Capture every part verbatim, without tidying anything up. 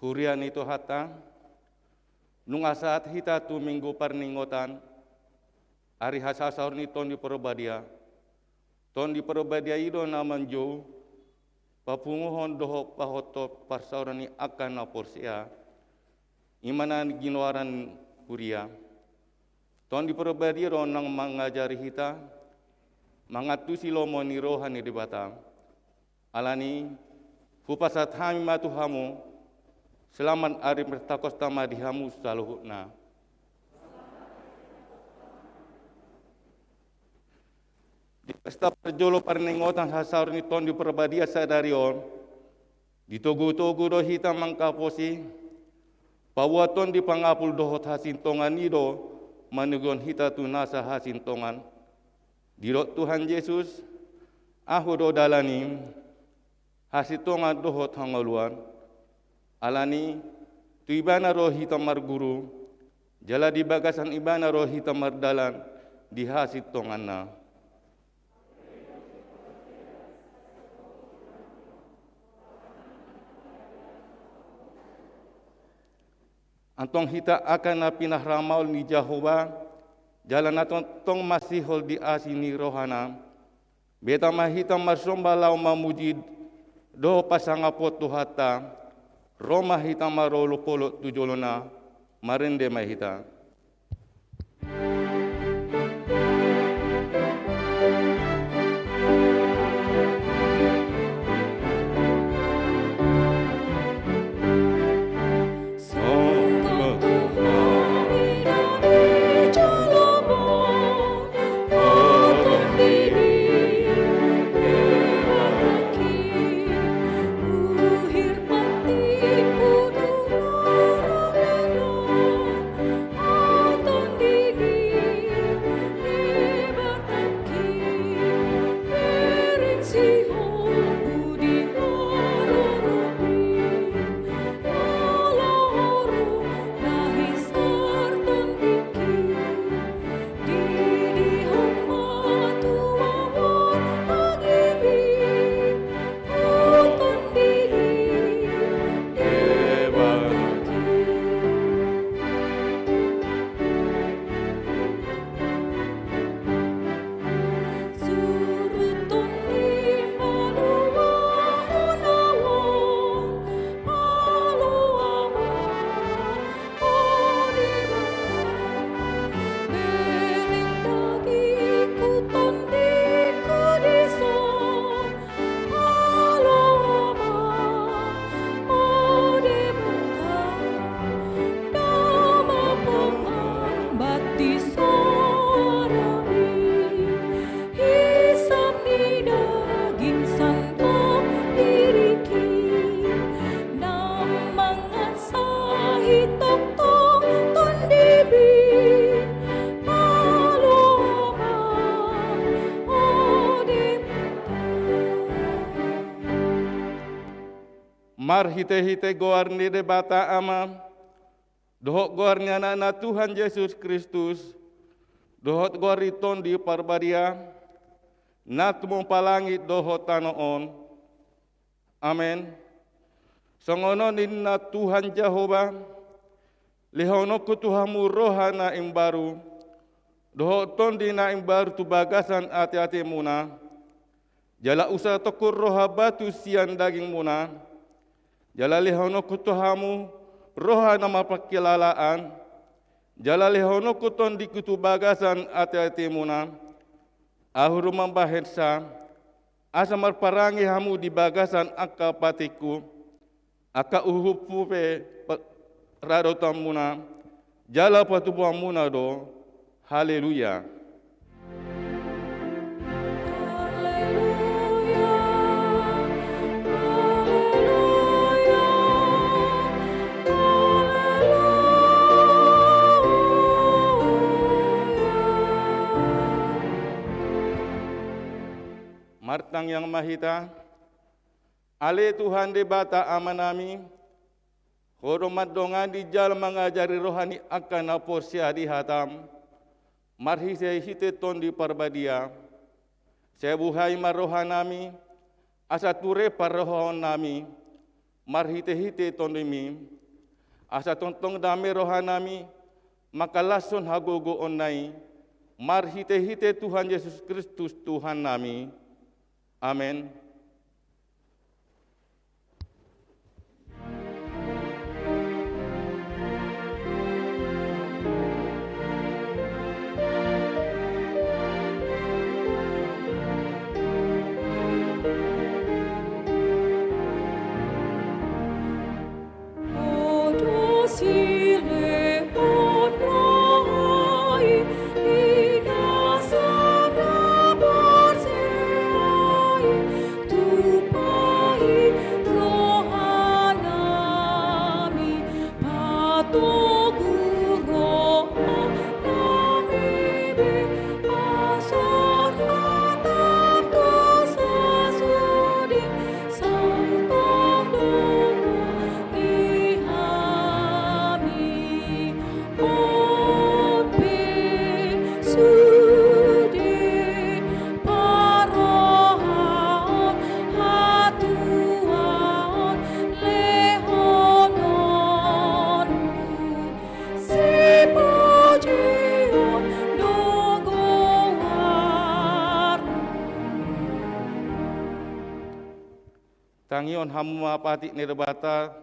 Huria ni Tuhanta, nunga sahat hita tu Minggu Parningotan, ari hasasaor ni Tondi Parbadia. Tondi Parbadia i do na manjou papunguhon dohot pahothon parsaoran ni angka na porsea, i ma na ginoaran huria. Tondi Parbadia do na mangajari hita, mangantusi lomo ni roha ni Debata. Alani, hupasahat hami ma tu hamu, selamat ari Pentakosta ma di hamu saluhutna. Di pesta parjolo parningotan hasaor ni Tondi Parbadia sadari on, ditogu-togu do hita mangkaposi, paboa Tondi Pangapul dohot hasintongan i do manogihon hita tu nasa hasintongan. Didok Tuhan Jesus, Ahu do dalan i, hasintongan dohot hangoluan. Alani, tu Ibana do hita marguru, jala di bagasan Ibana do hita mardalan di hasintonganna. Antong hita angka na pinaramaol ni Jahowa, jala na tongtong masihol di asi ni rohana. Beta ma hita marsomba laho mamuji dohot pasangap Tuhanta, ro ma hita marolopolop tu jolona, marende ma hita. Marhite-hite goar ni Debata Ama, dohot goar ni Anakna Tuhan Jesus Kristus, dohot goar ni Tondi Parbadia, na tumompa langit dohot tano on. Amen. Songon on ninna Tuhan Jahowa, lehononku tu hamu roha na imbaru, dohot tondi na imbaru tu bagasan ate-atemuna. Jala usatonku roha batu sian dagingmuna, jala lehononku tu hamu roha na marpangkilalaan, jala lehononku tondingku tu bagasan ate-atemuna. Ahu do mambahensa, asa marparange hamu di bagasan angka patikku, angka uhumhu pe pa-, radotanmuna, jala patupaonmuna do. Haleluya. Haleluya, haleluya, haleluya. Martangiang ma hita. Ale Tuhan Debata Amanami, Ho do mandongani jala mangajari roha ni angka na porsea di hataM, marhite-hite Tondi Parbadia. Sai buhai ma rohanami, asa ture parrohaonnami, marhitehite TondiMi, asa tongtong dame rohanami mangkalashon hagogoonna i, marhitehite Tuhan Jesus Kristus Tuhannami. Amen. Tangion hamu ma patik ni Debata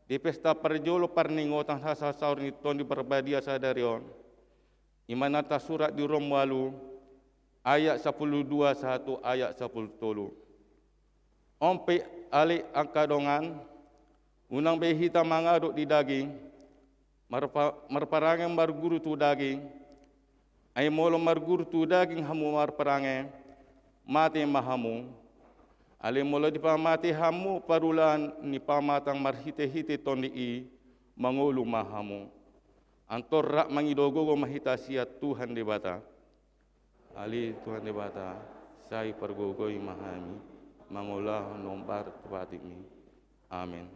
di pesta parjolo parningotan hasasauron ni Tondi Parbadia sadari on. I ma na tarsurat di Rom ualu, ayat sampulu dua sahat tu ayat sampulu tolu. On pe ale angka dongan, unang be hita mangadok di daging, marpa-, marparange marguru tu daging, ai molo marguru tu daging hamu marparange, mate ma hamu. Alai molo dipamate hamu parulaon ni pamatang marhitehite Tondi i, mangolu ma hamu. Antor rap mangido gogo ma hita sian Tuhan Debata. Ale Tuhan Debata, sai pargogoi ma hami, mangulahon na hombar tu patikMi. Amen.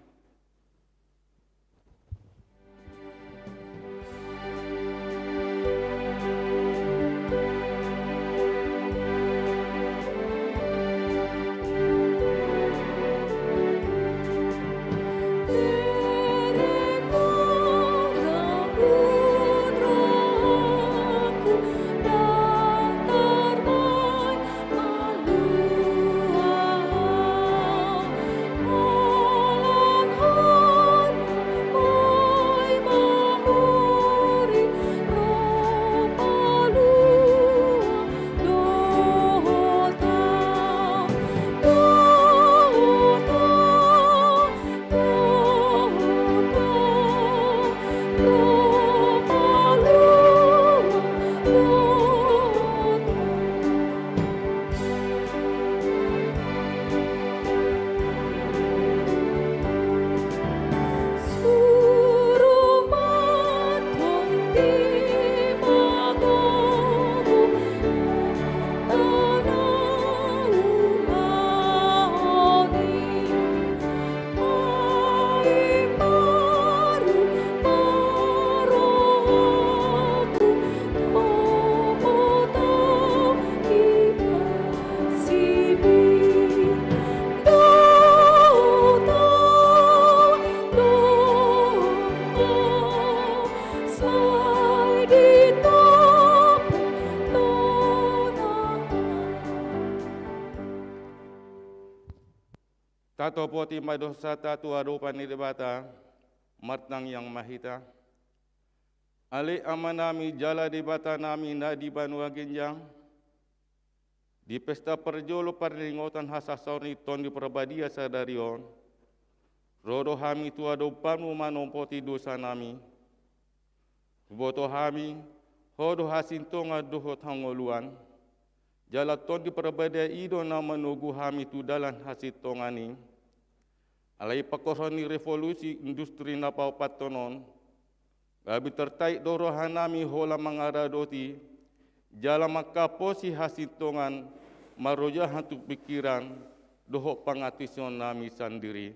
Tatopoti ma dosanta tu adopan ni Debata, martangiang ma hita. Ale Amanami jala Debatanami na di banua ginjang, di pesta parjolo parningotan hasasauron ni Tondi Parbadia sadari on, ro do hami tu adopanMu manompoti dosanami. Huboto hami, Ho do hasintongan dohot hangoluan, jala Tondi Parbadia i do na manogu hami tu dalan hasintongan i. Alai pangkorhon ni revolusi industri na paopathon on, gabe tartarik do rohanami holan mangaradoti jala mangkaposi hasintongan marojahan tu pingkiran dohot pangantusionami sandiri.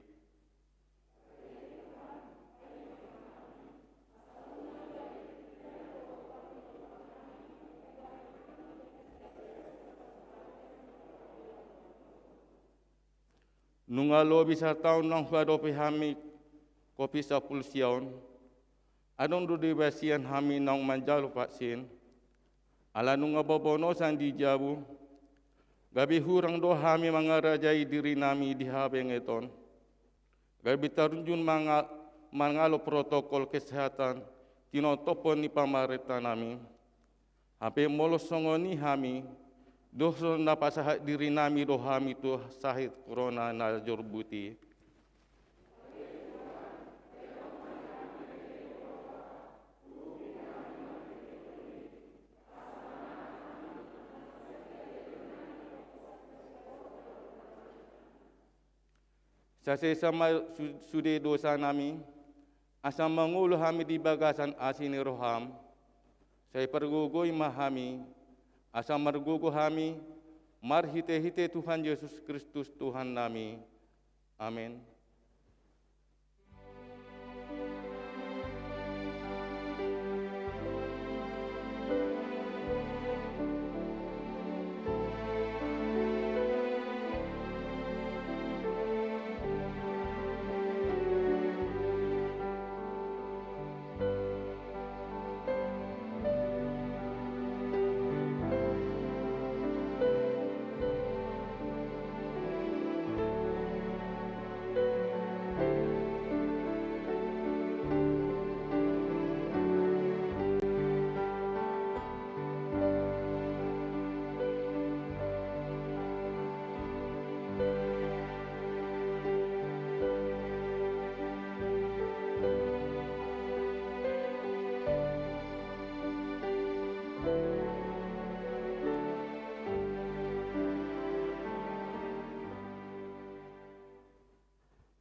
Nunga lobi sataon naung huadopi hami covid sampulu sia on, adong do dibasian hami naung manjalo vaksin? Ala nunga bobonosan di jabu, gabe hurang do hami mangarajai dirinami di habengeton. Gabe tarunjun manga-, mangalo protokol kesehatan tinotophon ni pamarentanami. Hape molo songon i hami, dos do na pasahat dirinami do hami tu sahit corona na jorbut i. Sasesa ma su-, sude dosanami, asa mangolu hami di bagasan asi ni roham. Sai pargogoi ma hami, asa margogo hami, marhitehite Tuhan Jesus Kristus Tuhannami. Amen.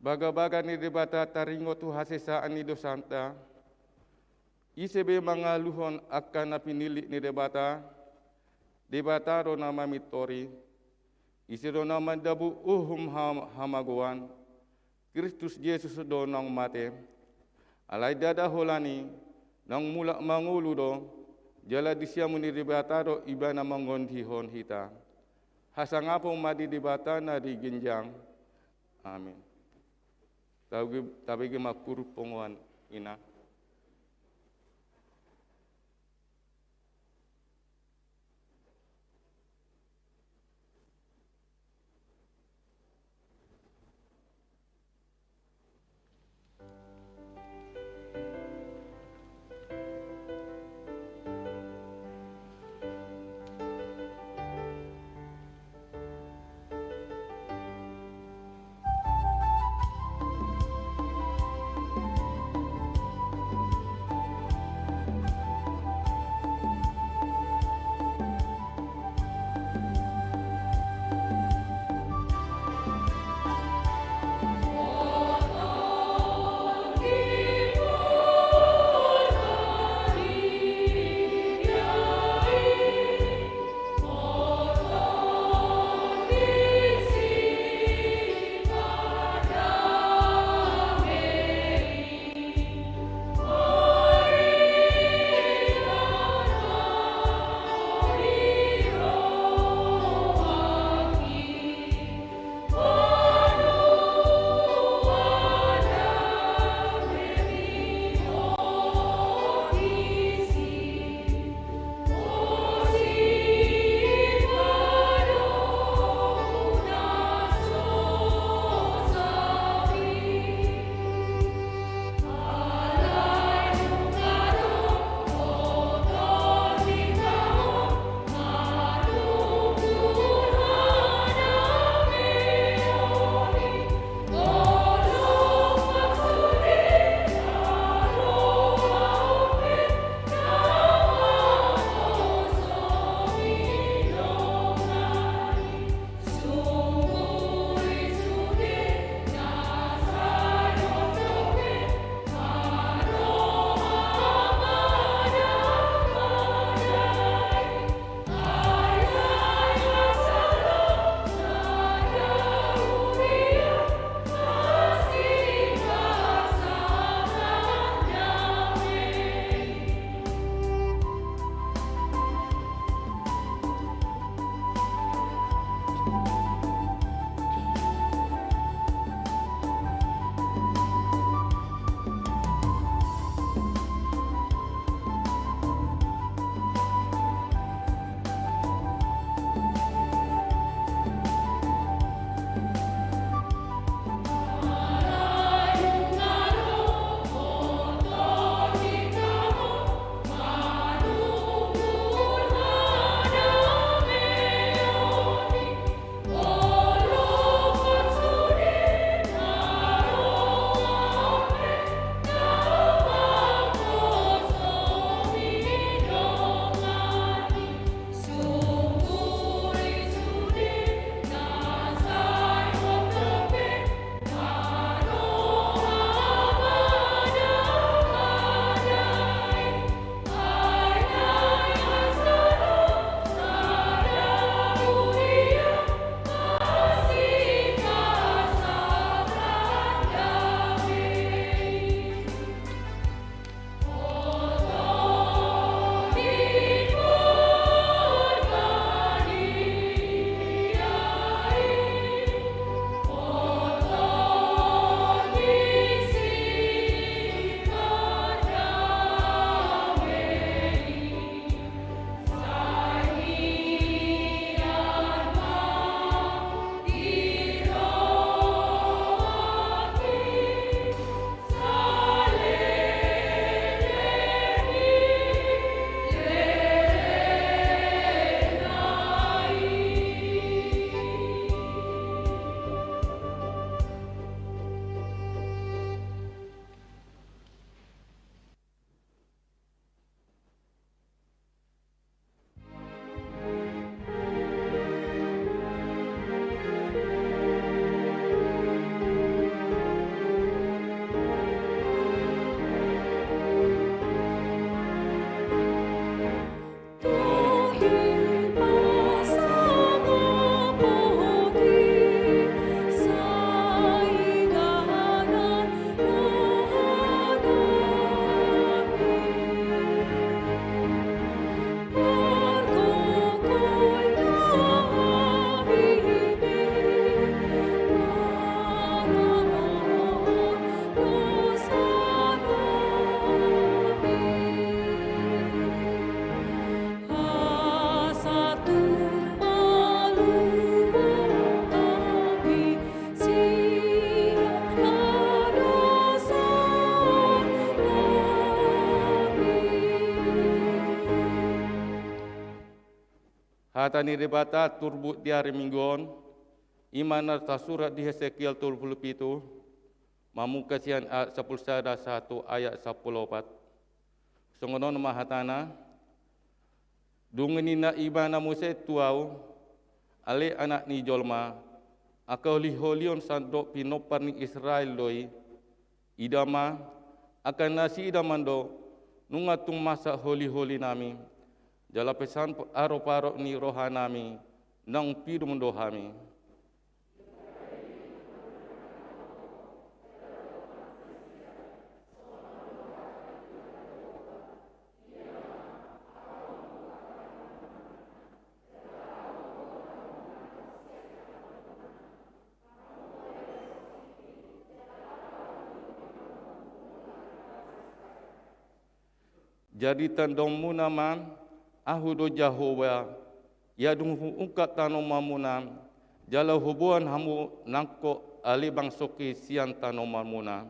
Bagabaga ni Debata taringot tu hasesaan ni dosanta. Ise be mangaluhon angka na pinillit ni Debata, Debata do na mamintori. Ise do na mandabu uhum ha-, hamagoan? Kristus Jesus do naung mate. Alai ndada holan i, naung mulak mangolu do, jala di siamun ni Debata do Ibana mangondihon hita. Hasangapon ma di Debata na di ginjang. Amin. Tabege, tabege ma hurang punguan ina. Hata ni Debata turbuk di ari Minggu on, i ma na tarsurat di Hesekiel tolu pulu pitu, mamungka sian ayat sampulu sada sahat tu ayat sampulu opat. Songon on ma hatana, dung i ninna Ibana muse tu ahu, ale anak ni jolma, angka holiholion sandok pinompar ni Israel do i, ida ma, angka nasida mandok, nunga tung masak holiholinami, jala pesan aroparok ni rohanami, naung pidum do hami. Jadi tandaonmuna ma, Ahu do Jahowa, ia dung huungkap tanomanmuna, jala huboan hamu nangkok ale bangsongki sian tanomanmuna.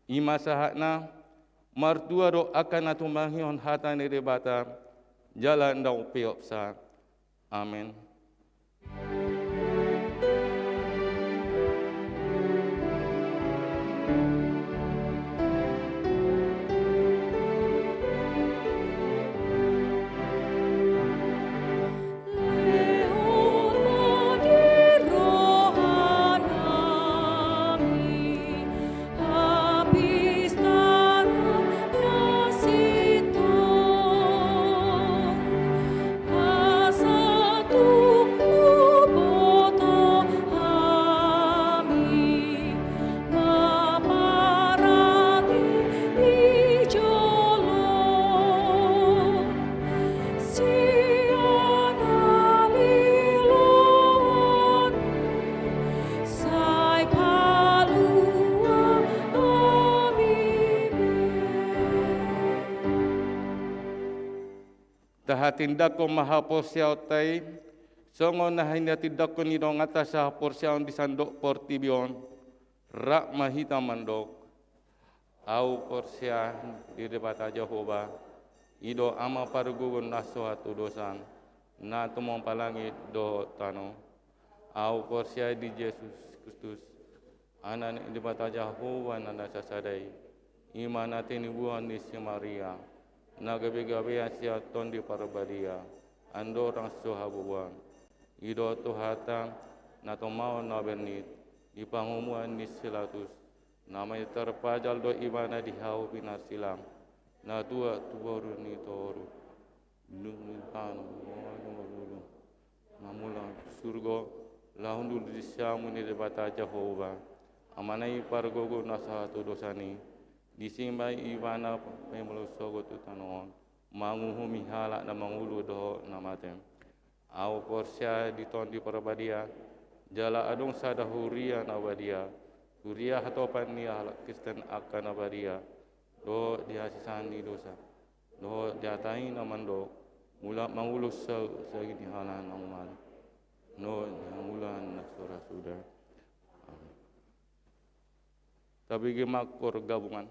I ma sahatna, martua do angka na tumangihon hata ni Debata, jala naung peopsa. Amen. Tahatindangkon ma haporseaonta i, songon na hinatindangkon ni donganta sahaporseaon di sandok portibi on, rap ma hita mandok. Ahu porsea di Debata Jahowa, i do Ama pargogo na so hatudosan, na tumompa langit dohot tano. Ahu porsea di Jesus Kristus, Anak ni Debata Jahowa na sasada i, i ma na tinibuan ni si Maria, na gabegabean sian Tondi Parbadia, andorang so habubuhan. I do Tuhanta, na tumaon na bernit, di pangomoan ni si Pilatus, na mamintor pajal do Ibana di hau pinarsilang, na tuat tu boru ni toru. Dung i tano, na mulak tu surgo, laho hundul di siamun ni Debata Jahowa, Amana i pargogo na so hatudosan i, disi ma Ibana paimalo sogot tu tano on, manguhumi halak na mangolu dohot na mate. Ahu porsea di Tondi Parbadia, jala adong sada huria na badia, huria hatopan ni halak Kristen angka na badia, dohot di hasesaan ni dosa, dohot di hata i na mandok, mulak mangolu saut sagigi ni halak na mate, dohot di hangoluan na so ra suda. Amen. Tabege ma koor gabungan.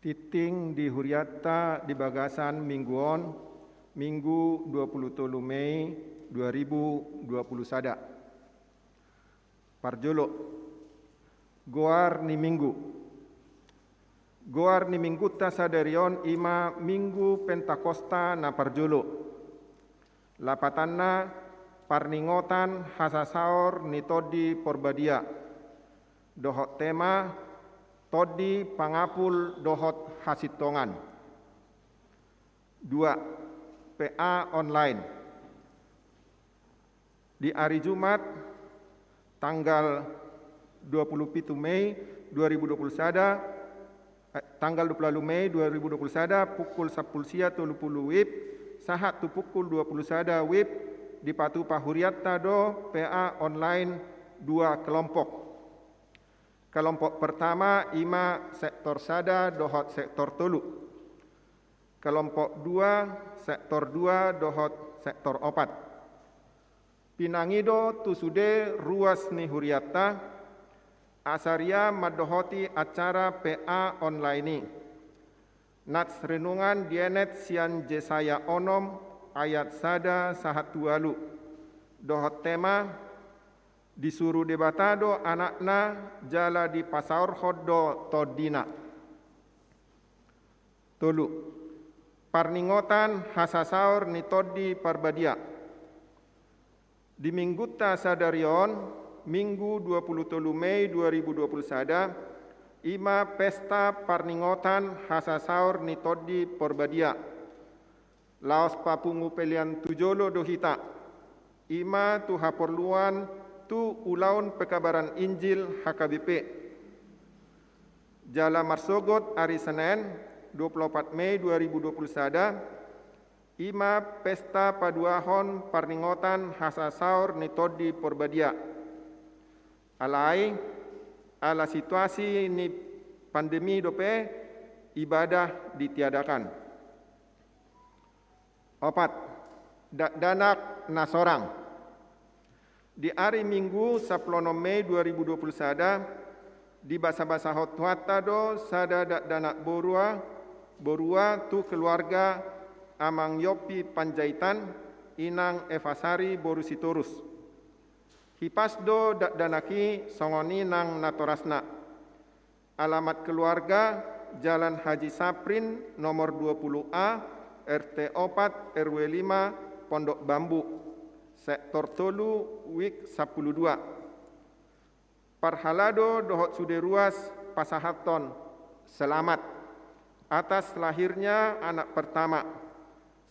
Tingting di hurianta di bagasan minggu on, Minggu dua puluh tolu Mei dua ribu dua puluh sada. Parjolo, goar ni minggu. Goar ni minggunta sadari on i ma Minggu Pentakosta na parjolo. Lapatanna, parningotan hasasaor ni Tondi Porbadia. Dohot tema, Tondi, Pangapul dohot Hasintongan. Dua, P A online. Di ari Jumat, tanggal dua puluh pitu Mei dua ribu dua puluh sada, eh, tanggal dua puluh ualu Mei dua ribu dua puluh sada, pukul sampulu sia tolu pulu WIB, sahat tu pukul dua puluh sada WIB, dipatupa hurianta do P A online dua kelompok. Kelompok pertama i ma sektor sada dohot sektor tolu. Kelompok dua, sektor dua dohot sektor opat. Pinangido tu sude ruas ni hurianta, asa ria mandohoti acara P A online i. Nats renungan dienet sian Jesaya onom ayat sada sahat tu ualu. Dohot tema, disuru Debata do Anakna jala dipasaorhon do Tondina. Tolu, parningotan hasasaor ni Tondi Parbadia. Di minggunta sadari on, Minggu dua puluh tolu Mei dua ribu dua puluh sada, i ma pesta parningotan hasasaor ni Tondi Porbadia. Laos papungu pelean tu jolo do hita, i ma tu haporluan tu ulaon pekabaran Injil H K B P. Jala marsogot ari Senen, dua puluh opat Mei dua ribu dua puluh sada, i ma pesta paduahon parningotan hasasaor ni Tondi Porbadia. Alai, ala situasi ni pandemi dope, ibadah ditiadakan. Opat, dakdanak na sorang. Di ari Minggu sampulu onom Mei dua ribu dua puluh sada, dibasabasahon Tuhanta do sada dakdanak borua, borua tu keluarga Amang Yoppi Panjaitan, Inang Eva Sari boru Sitorus. Hipas do dakdanak i songon i nang natorasna. Alamat keluarga, Jalan Haji Saprin, nomor dua puluh A, R T opat, R W lima, Pondok Bambu, sektor tolu, WIB sampulu dua. Parhalado dohot sude ruas pasahathon selamat atas lahirnya anak pertama.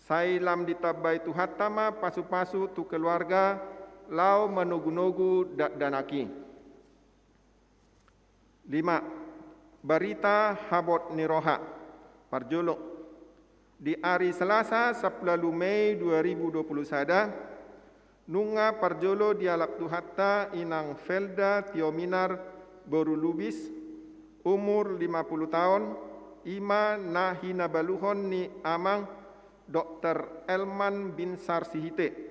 Sai lam ditambai Tuhanta ma pasupasu tu keluarga laho manogunogu dakdanak i. Lima, barita habot ni roha. Parjolo, di ari Selasa sampulu ualu Mei dua ribu dua puluh sada, nunga parjolo dialap Tuhanta Inang Felda Tiominar boru Lubis, umur lima puluh taon, i ma na hinabaluhon ni Amang Dokter Elman Binsar Sihite.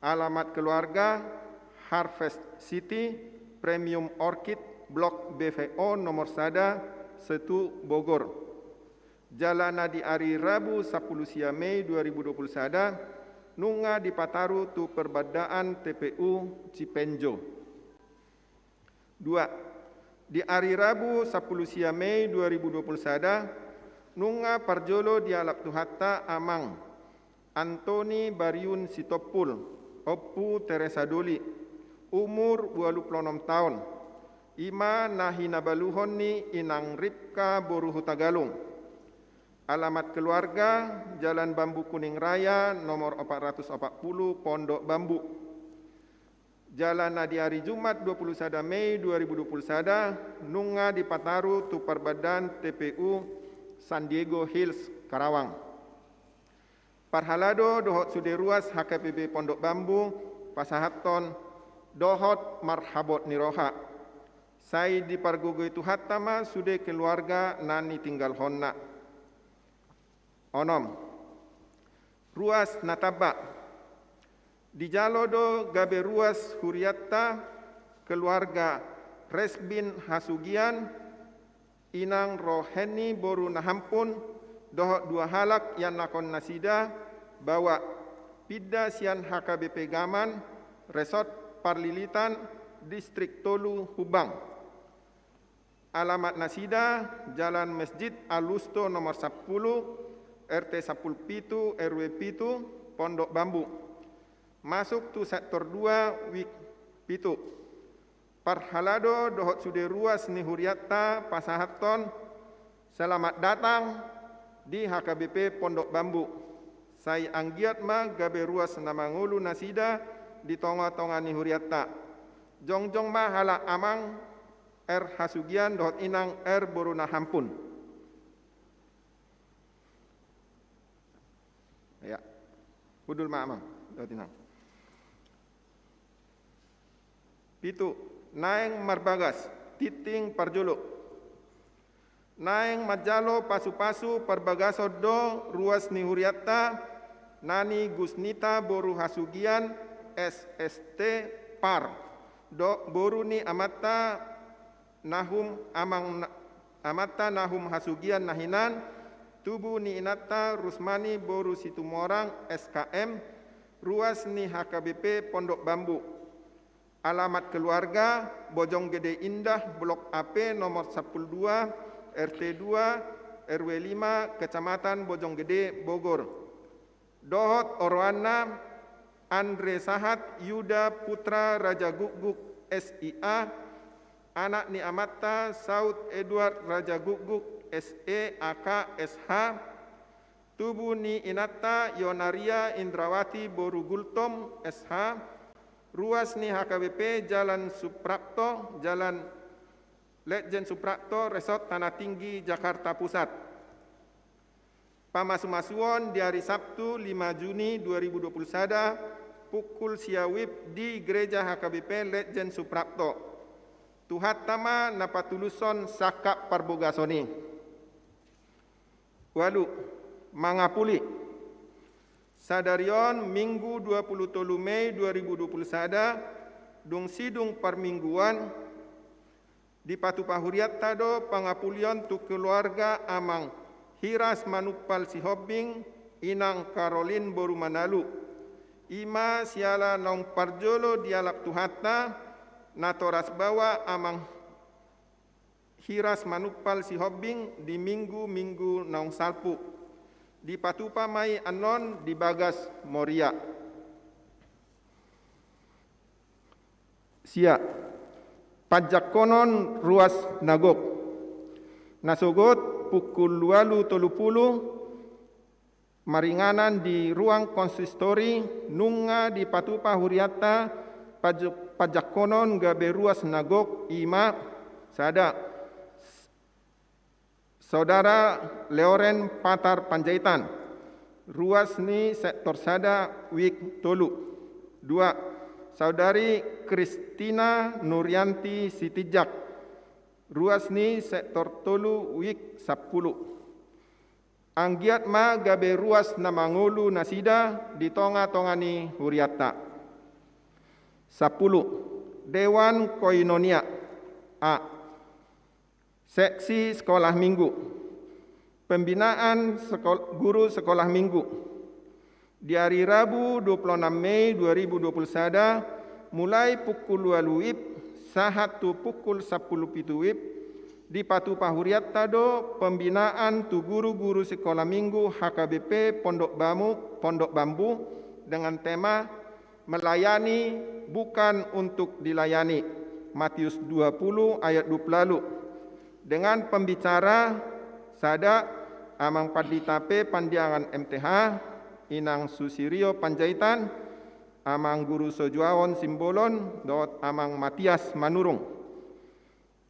Alamat keluarga, Harvest City, Premium Orchid, Blok B V O nomor sada, Setu Bogor. Jala na di ari Rabu sampulu sia Mei dua ribu dua pulu sada nunga dipataru tu parbandaan T P U Cipenjo. Dua, di ari Rabu sampulu sia Mei dua ribu dua pulu sada nunga parjolo dialap Tuhanta Amang Antoni Bariun Sitompul, Ompu Teresa Doli, umur ualu pulu onom taon, i ma na hinabaluhon ni Inang Ripka boru Hutagalung. Alamat keluarga, Jalan Bambu Kuning Raya, nomor opat ratus opat pulu, Pondok Bambu. Jala na di ari Jumat dua pulu sada Mei dua ribu dua pulu sada nunga dipataru tu parbandaan T P U San Diego Hills, Karawang. Parhalado dohot sude ruas H K B P Pondok Bambu pasahathon dohot marhabot ni roha. Sai dipargogoi Tuhanta ma sude keluarga na nitinggalhonna. Onom. Ruas na tamba. Dijalo do gabe ruas hurianta keluarga Resbin Hasugian, Inang Roheni boru Nahampun, dohot dua halak ianakhon nasida, baoa, pinda sian H K B P Gaman, Resort Parlilitan, Distrik tolu, Humbang. Alamat nasida, Jalan Masjid Alusto nomor sampulu, R T sampulu pitu, R W pitu, Pondok Bambu. Masuk tu sektor dua, wik pitu. Parhalado dohot sude ruas ni hurianta pasahathon selamat datang di H K B P Pondok Bambu. Sai anggiat ma gabe ruas na mangolu nasida di tonga-tonga ni hurianta. Jongjong ma halak Amang R Hasugian dohot Inang R boru Nahampun. Ya. Hundul ma Amang dohot Inang. Pitu, naeng marbagas, tingting parjolo. Naeng manjalo pasu-pasu parbagason do ruas ni hurianta, Nani Gusnita boru Hasugian, S S T, Par, do boru ni amanta Nahum, amang na-, amanta Nahum Hasugian na hinan, tubu ni inanta Rusmani boru Situmorang, S K M, ruas ni H K B P Pondok Bambu. Alamat keluarga, Bojonggede Indah, Blok A P, nomor sampulu dua, R T dua, R W lima, Kecamatan Bojonggede, Bogor. Dohot oroanna, Andre Sahat Yuda putra Raja Gukguk, S I A, anak ni amanta Saud Edward Raja Gukguk, S E, A K, S H, tubu ni inanta Yonaria Indrawati boru Gultom, S H, ruas ni H K B P Jalan Suprapto, Jalan Letjen Suprapto, Resort Tanah Tinggi, Jakarta Pusat. Pamasu-masuon di ari Sabtu lima Juni dua ribu dua puluh sada, pukul sia wib di Gereja H K B P Letjen Suprapto. Tuhanta ma na patulushon sangkap parbogason i. Ualu, mangapuli. Sadari on Minggu dua puluh tolu Mei dua ribu dua puluh sada, dung sidung parmingguan, dipatupa hurianta do pangapulion tu keluarga Amang Hiras Manumpal Sihombing, Inang Karolin boru Manalu. I ma siala naung parjolo dialap Tuhanta, natoras baoa Amang Hiras Manumpal Sihombing di minggu-minggu naung salpu. Dipatupa ma i annon di bagas Moria. Sia, panjangkonon ruas na gok. Nasogot pukul ualu tolu pulu, maringanan di ruang konsistori, nunga dipatupa hurianta paj-, panjangkonon gabe ruas na gok, i ma, sada, Saudara Leoren Patar Panjaitan, ruas ni sektor sada, wik tolu. Dua, Saudari Kristina Nurianti Sitinjak, ruas ni sektor tolu, wik sampulu. Anggiat ma gabe ruas na mangolu nasida di tonga-tonga ni hurianta. Sampulu, Dewan Koinonia. A. Seksi sekolah minggu. Pembinaan sekol- guru sekolah minggu. Di ari Rabu dua puluh enam Mei dua ribu dua puluh sada, mulai pukul ualu WIB sahat tu pukul sampulu pitu WIB, dipatupa hurianta do pembinaan tu guru-guru sekolah minggu H K B P Pondok Bamu, Pondok Bambu dengan tema Melayani bukan untuk dilayani, Matius dua puluh ayat dua puluh lalu. Dengan pembicara sada, Amang Pandita P Pandiangan M T H, Inang Susirio Panjaitan, Amang Guru Sojuaon Simbolon, dohot Amang Matias Manurung.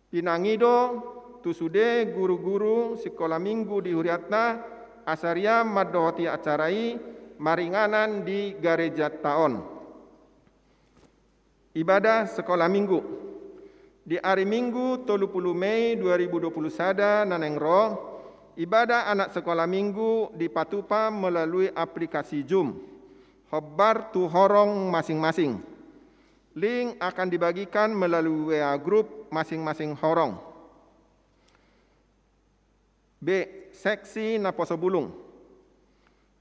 Pinangido tu sude guru-guru sikola minggu di hurianta, asa ria mandohoti acara i maringanan di garejanta on. Ibadah sekolah minggu. Di ari Minggu tolu puluh Mei dua ribu dua puluh sada na naeng ro, ibadah anak sekolah minggu dipatupa melalui aplikasi Zoom. Hombar tu horong masing-masing. Link akan dibagikan melalui W A grup masing-masing horong. B. Seksi naposo bulung.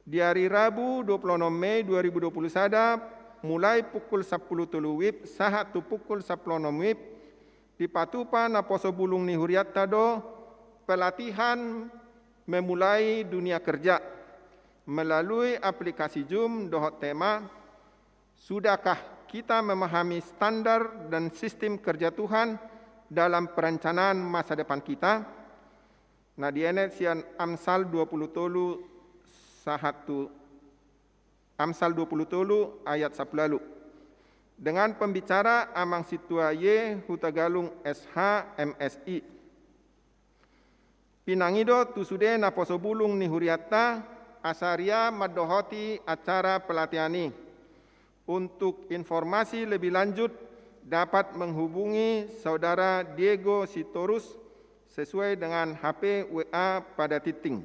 Di ari Rabu dua puluh enam Mei dua ribu dua puluh sada, mulai pukul sampulu tolu WIB sahat tu pukul sampulu onom WIB, dipatupa naposo bulung ni hurianta do pelatihan memulai dunia kerja melalui aplikasi Zoom dohot tema Sudahkah kita memahami standar dan sistem kerja Tuhan dalam perencanaan masa depan kita? Na dienet sian Amsal dua puluh tolu sahat tu Amsal dua puluh tolu ayat sampulu lalu. Dengan pembicara Amang Sintua Y Hutagalung S H M Si. Pinangido tu sude naposo bulung ni hurianta, asa ria mandohoti acara pelatihan i. Untuk informasi lebih lanjut, dapat menghubungi Saudara Diego Sitorus sesuai dengan H P W A pada tingting.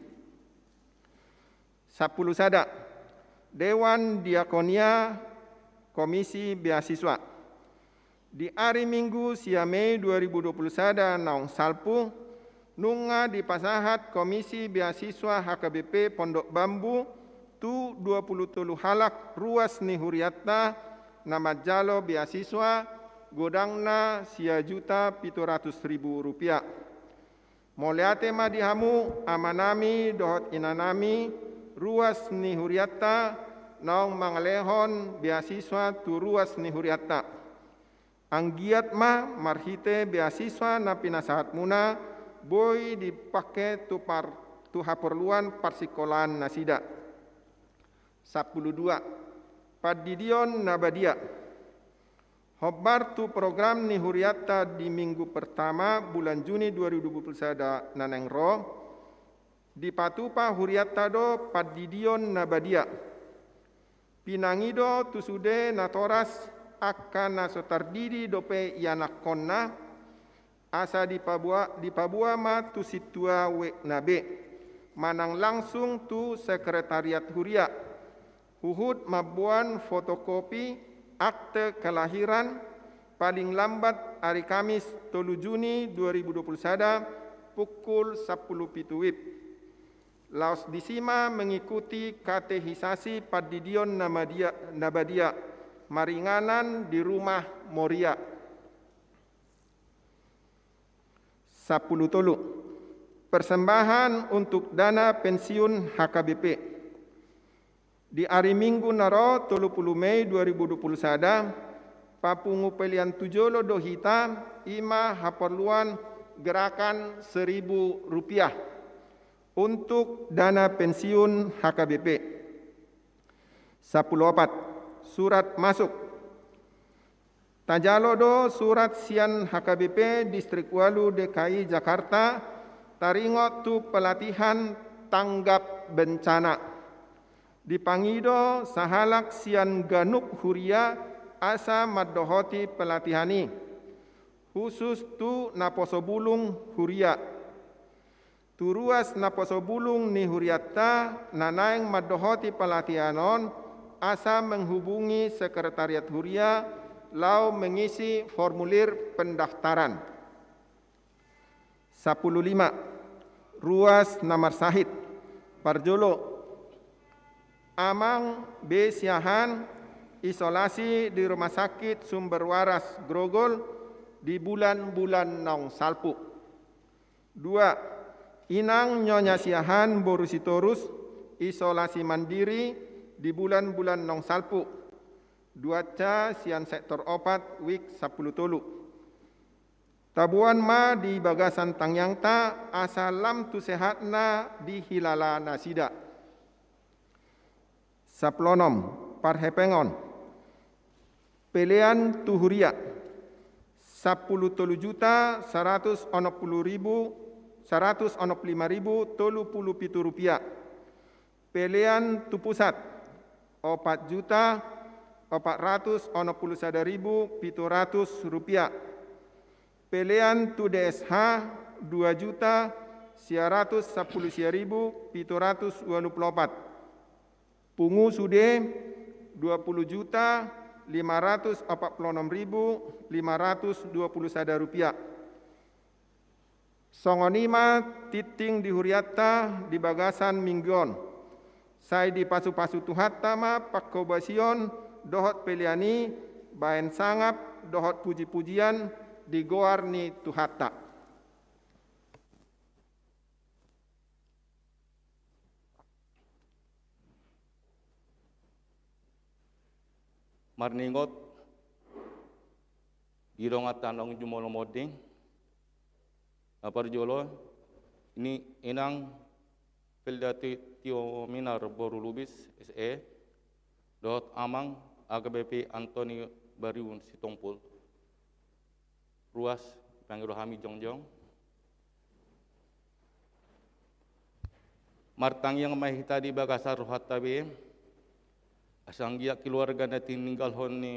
Sampulu sada. Dewan Diakonia Komisi Beasiswa. Di ari Minggu sia Mei dua ribu dua puluh sada naung salpu, nunga dipasahat Komisi Beasiswa H K B P Pondok Bambu tu dua puluh tolu halak ruas ni hurianta na manjalo beasiswa, godangna sia juta pitu ratus ribu rupiah. Mauliate ma di hamu amanami dohot inanami, ruas ni hurianta, naung mangalehon beasiswa tu ruas ni hurianta. Anggiat ma marhite beasiswa na pinasahatmuna boi dipake tu par-, tu haporluan parsikolaan nasida. Sampulu dua. Pandidion na badia. Hombar tu program ni hurianta di Minggu pertama bulan Juni dua ribu dua puluh sada na naeng ro, dipatupa hurianta do pandidion na badia. Pinangido tu sude natoras angka na so tardidi dope ianakhonna, asa dipaboa, dipaboa ma tu sintua wekna be, manang langsung tu sekretariat huria. Huhut mamboan fotokopi akte kelahiran paling lambat ari Kamis tolu Juni dua ribu dua puluh sada pukul sampulu pitu WIB. Laos disi ma mengikuti katehisasi pandidion na madia-, na badia maringanan di rumah Moria. Sampulu tolu. Persembahan untuk dana pensiun H K B P. Di ari Minggu na ro tolu puluh Mei dua ribu dua puluh sada, papungu pelean tu jolo do hita, i ma haporluan gerakan seribu rupiah untuk dana pensiun H K B P. Sampulu opat. Surat masuk. Tajalo do surat sian H K B P Distrik Ualu D K I Jakarta, taringot tu pelatihan tanggap bencana. Dipangido sahalak sian ganup huria asa mandohoti pelatihan i, khusus tu naposo bulung huria. Tu ruas naposo bulung ni hurianta na naeng mandohoti pelatihan on, asa menghubungi sekretariat huria laho mengisi formulir pendaftaran. Sampulu lima. Ruas na marsahit. Parjolo, Amang B. Siahaan, isolasi di Rumah Sakit Sumber Waras Grogol di bulan-bulan naung salpu. Dua, Inang Nyonya Siahaan boru Sitorus, isolasi mandiri di bulan-bulan naung salpu. Duansa sian sektor opat, wik sampulu tolu. Taboan ma di bagasan tangiangta asa lam tu sehatna dihilala nasida. Sampulu onom. Parhepengon. Pelean tu huria, sampulu tolu juta saratus onom pulu ribu, saratus onom pulu lima ribu tolu pulu pitu rupiah. Pelean tu pusat, opat juta opat ratus onom pulu sada ribu pitu ratus rupiah. Pelean tu D S H, dua juta sia ratus sampulu sia ribu pitu ratus ualu pulu opat. Pungu sude, dua pulu juta lima ratus opat pulu onom ribu lima ratus dua pulu sada rupiah. Songon i ma tingting di hurianta di bagasan minggu on. Sai dipasupasu Tuhanta ma pangkobasion dohot pelean i, baen sangap dohot pujipujian di goar ni Tuhanta. Marningot di dongan ta naung jumolo monding. Na parjolo, Inang Felda Ti-, Tio Minar boru Lubis, S E, dohot Amang H K B P Antoni Bariun Sitompul. Ruas, pangido hami jongjong. Martangiang ma hita di bagasan rohanta be, asa anggiat keluarga na tininggalhon ni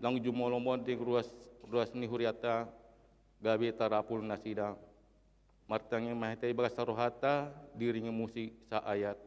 naung jumolo monding ruas, ruas ni hurianta gabe tarapul nasida. Martangiang ma hita di bagasan rohanta, diiringi musik saayat.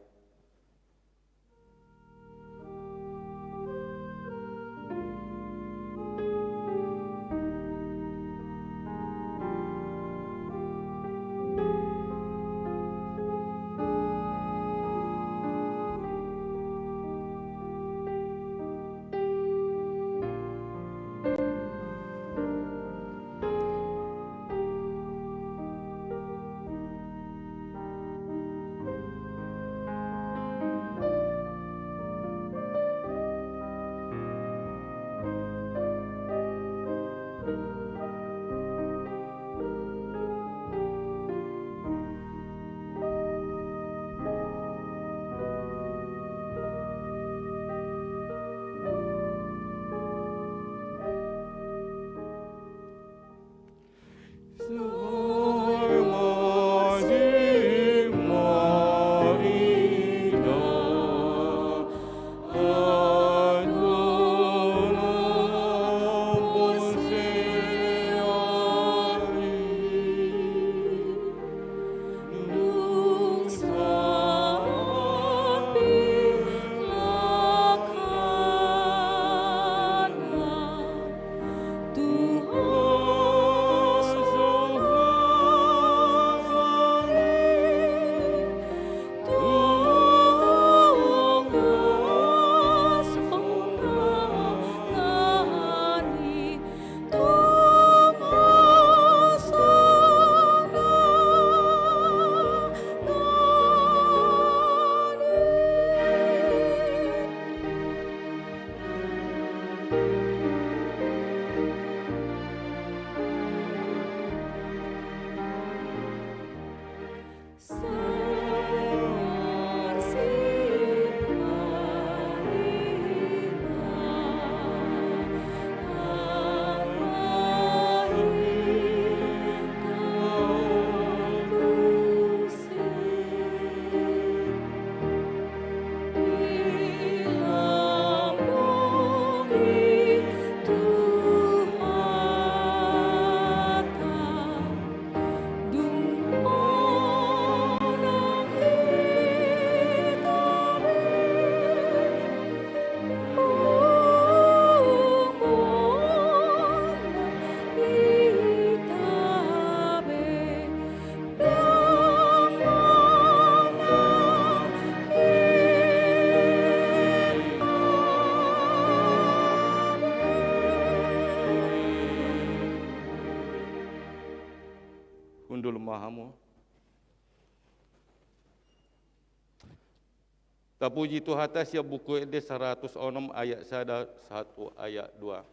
Tapuji Tuhanta sian Buku Ende saratus onom ayat sada sahat tu ayat dua.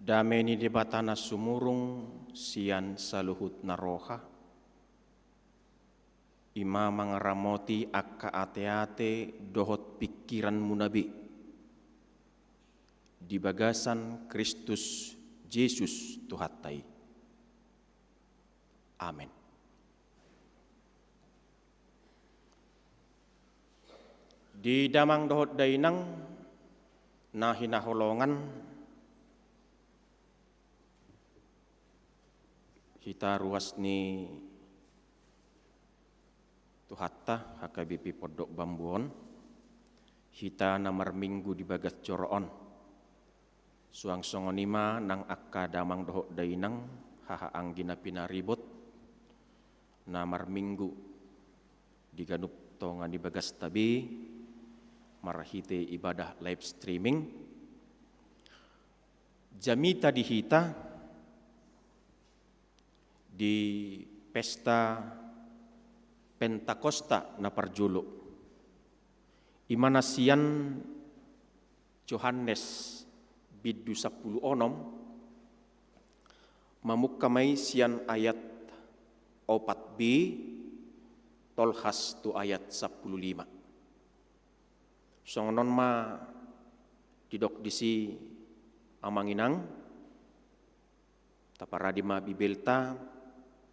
Dame ni Debata na sumurung sian saluhut na roha, i ma mangaramoti angka ateate dohot pingkiranmuna be di bagasan Kristus Jesus Tuhanta i. Amen. Di damang dohot dainang na hinaholongan, hita ruas ni Tuhanta H K B P Pondok Bambu on, hita na marminggu di bagas joro on. Suang songon i ma nang angka damang dohot dainang, haha anggi na pinaribot, na marminggu di ganup tonga ni bagasta be, marhite ibadah live streaming. Jamita di hita di pesta Pentakosta na parjolo, i ma na sian Johannes bindu sampulu onom, mamungka ma i sian ayat opat b tolhas tu ayat sampulu lima. Songon on ma didok disi, amang inang, taparade ma Bibelta,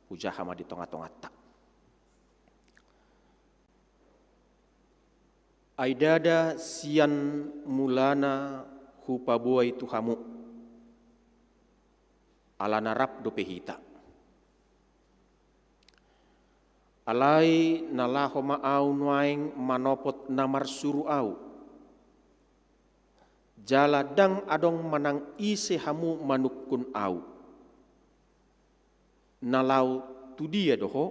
hujaha ma di tongatonganta. Ai ndada sian mulana hupaboa i tu hamu, ala na rap dope hita. Alai na laho ma ahu nuaeng manopot na marsuru ahu, Jala ndang adong manang ise hamu manungkun ahu, na laho tu dia do ho?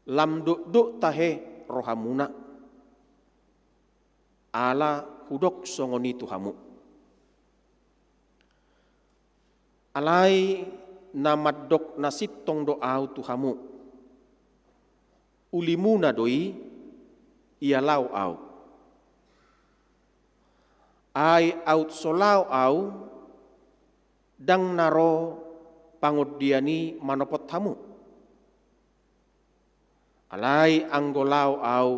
Lam dokdok tahe rohamuna, ala hudok songon i tu hamu. Alai na mandok na sintong do ahu tu hamu. Ulimuna do i, ia laho ahu. Ai aut so laho ahu, ndang na ro pangondian i manopot hamu. Alai anggo laho ahu,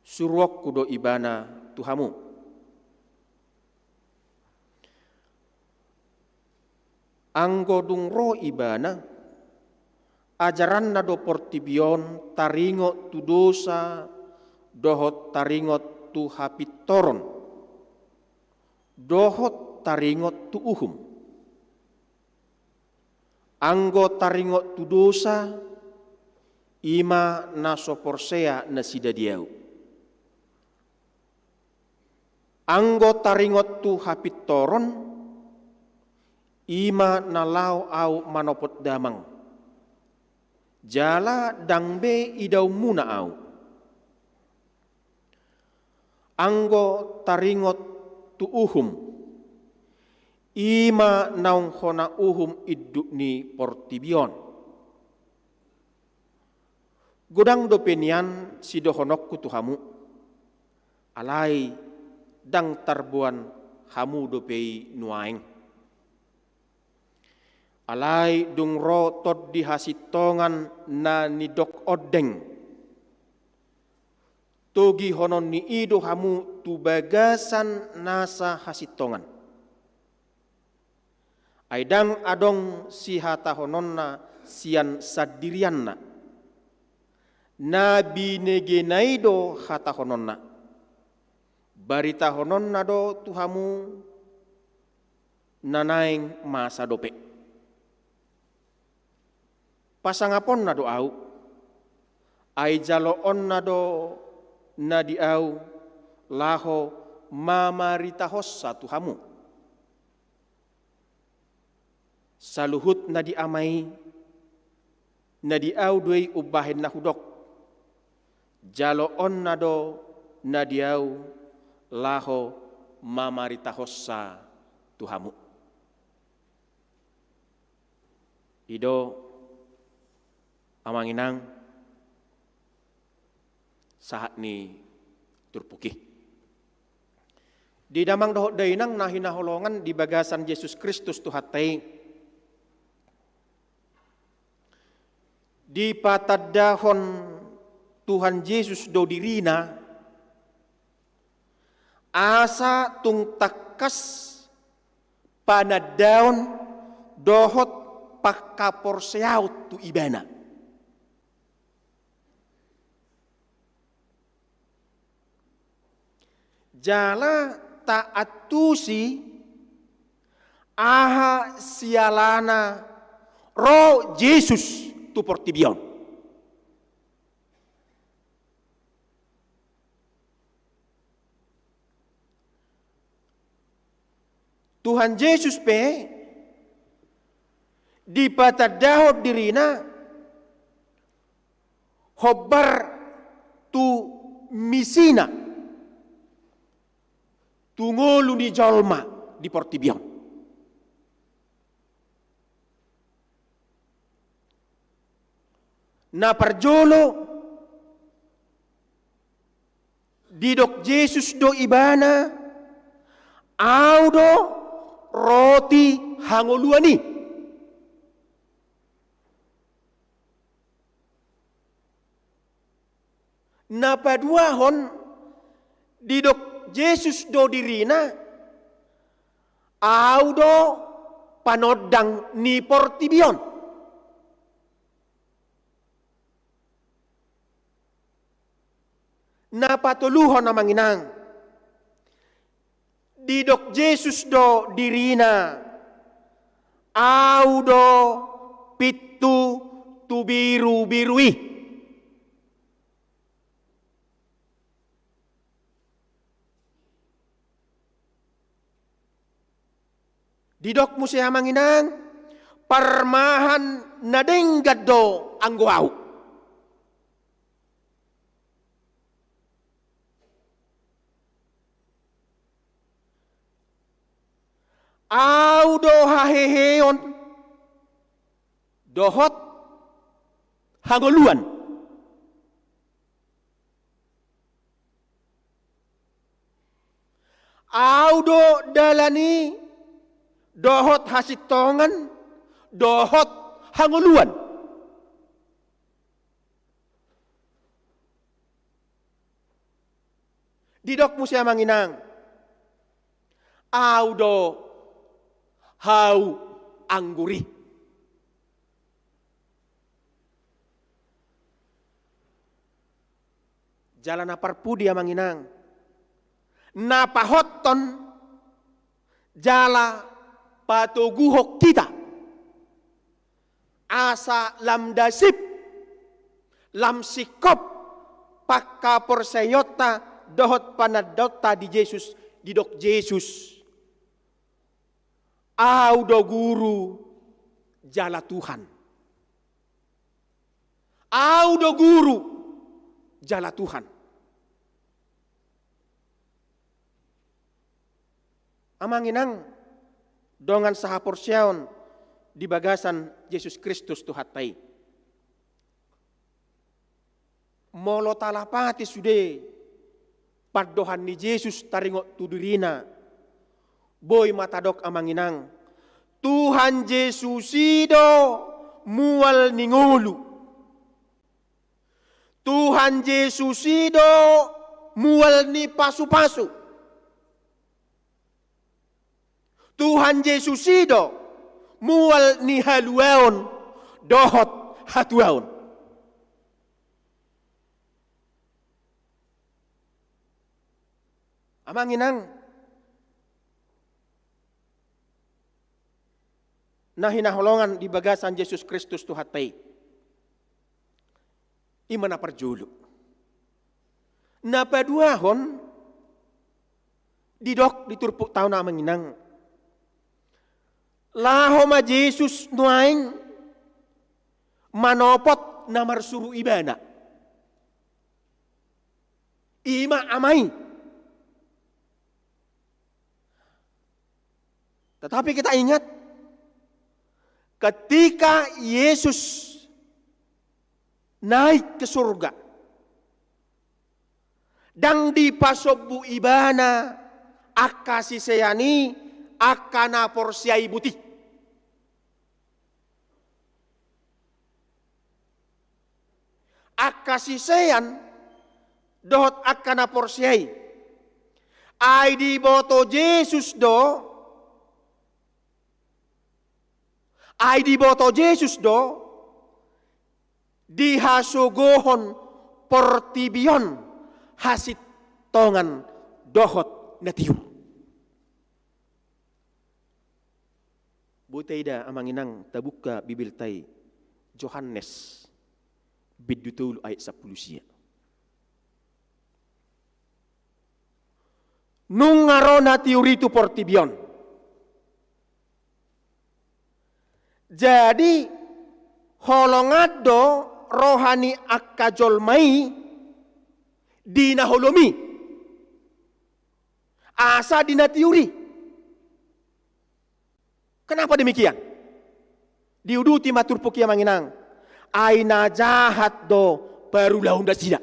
suruonku do ibana tu hamu. Anggo dung ro ibana, ajaranna do portibi on taringot tu dosa, dohot taringot tu hapintoron, dohot taringot tu uhum. Anggo taringot tu dosa, i ma na so porsea nasida di ahu. Anggo taringot tu hapintoron, i ma na laho ahu manopot damang. Jala ndang be idaonmuna ahu. Anggo taringot tu uhum, i ma naung hona uhum induk ni portibi on. Godang dope nian sidohononku tu hamu, alai ndang tarboan hamu dope i nuaeng. Alai dung ro Tondi hasintongan na nidok ondeng, togihononni i do hamu tu bagasan nasa hasintongan. Ai ndang adong sihatahononna sian sandirianna. Na binegena i do hatahononna. Baritahononna do tu hamu na naeng masa dope. Pasangaponna do ahu, ai jaloonna do na di ahu laho mamaritahonsa tu hamu. Saluhut na di Ama i, na di ahu do i umbahen na hudok. Jaloonna do na di ahu laho mamaritahonsa tu hamu. I do, amang inang, sahat ni turpuk i. Di damang dohot dainang na hinaholongan di bagasan Jesus Kristus Tuhanta i, dipatandahon Tuhan Jesus do dirina, asa tung tangkas panandaon dohot panghaporseaon tu Ibana. Jala taantusi aha sialana ro Jesus tu portibi on. Tuhan Jesus pe dipatandahon dirina hombar tu misina, tu ngolu ni jolma di portibi on. Na parjolo, didok Jesus do Ibana, Ahu do roti hangoluan i. Na paduahon, didok Jesus do dirina, Ahu do panondang ni portibi on. Na patoluhon, amang inang, didok Jesus do dirina, Ahu do pintu tu birubiru i. Didok muse amang inang, parmahan na denggan do anggo ahu. Ahu do haheheon dohot hangoluan. Ahu do dalan i dohot hasintongan dohot hangoluan. Didok muse amang inang, ahu do hau anggur i. Jala na parpudi amang inang, na pahothon jala patoguhon hita asa lam dasip, lam singkop panghaporseaionta dohot panandaonta di Jesus. Didok Jesus, ahu do guru jala Tuhan. Ahu do guru jala Tuhan. Amang inang, dongan sahaporseaon di bagasan Jesus Kristus Tuhanta i. Molo talapati sude pandohan ni Jesus taringot tu dirina, boi ma tadok amang inang, Tuhan Jesus i do mual ni ngolu. Tuhan Jesus i do mual ni pasupasu. Tuhan Jesus i do mual ni haluaon dohot hatuaon. Amang inang na hinaholongan di bagasan Jesus Kristus Tuhanta i. I ma na parjolo. Na paduahon, didok di turpukta on amang inang, laho ma Jesus nuaeng manopot na marsuru ibana. I ma Ama i. Tetapi kita ingat, ketika Yesus naik ke surga, ndang dipasombu ibana angka sisean i, angka na porsea i buti. Angka sisean dohot angka na porsea i, ai diboto Jesus do, ai diboto Jesus do dihasogohon portibi on hasintongan dohot na tiur. Boi taida amang inang, tabuka Bibelta i, Johannes bindu tolu ayat sampulu sia. Nunga ro na tiur i tu portibi on. Jadi holongan do roha ni angka jolma i di na holom i, asa di na tiur i. Kenapa demikian? Diuduti ma turpuk i amang inang, ai na jahat do parulaon nasida.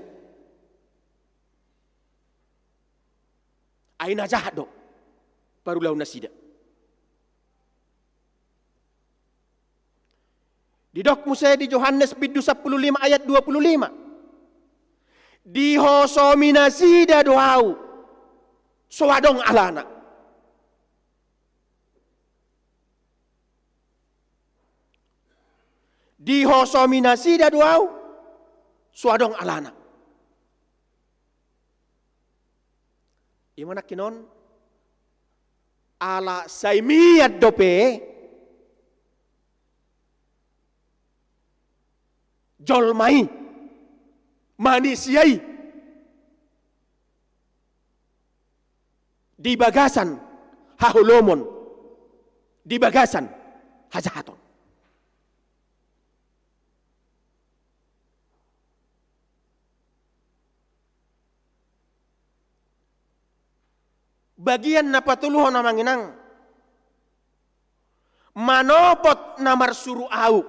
Ai na jahat do parulaon nasida. Didok muse di Johannes bindu sampulu lima ayat dua pulu lima, dihosomi nasida do ahu, so adong alana. Dihosomi nasida do ahu, so adong alana. I ma nangkin on, ala sai mian dope jolma i, manisia i, di bagasan haholomon, di bagasan hajahaton. Bagian na patoluhon, amang inang, manopot na marsuru ahu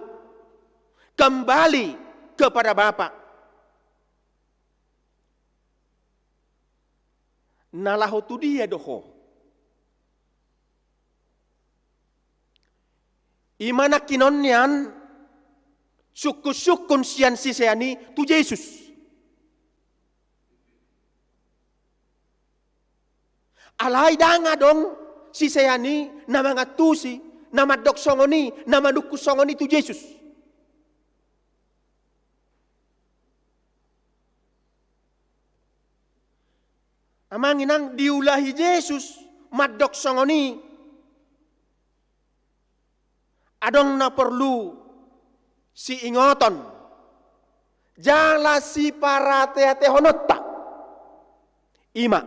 kembali kepada Bapa. Na laho tu dia do ho? I ma nangkinon nian sungkun-sungkun sian sisean i tu Jesus. Alai ndang adong sisean i na mangantusi, na mandok songon i, na manungkun songon i tu Jesus. Amang inang, diulahi Jesus mandok songon i. Adong na porlu siingoton jala siparateatehononta. I ma,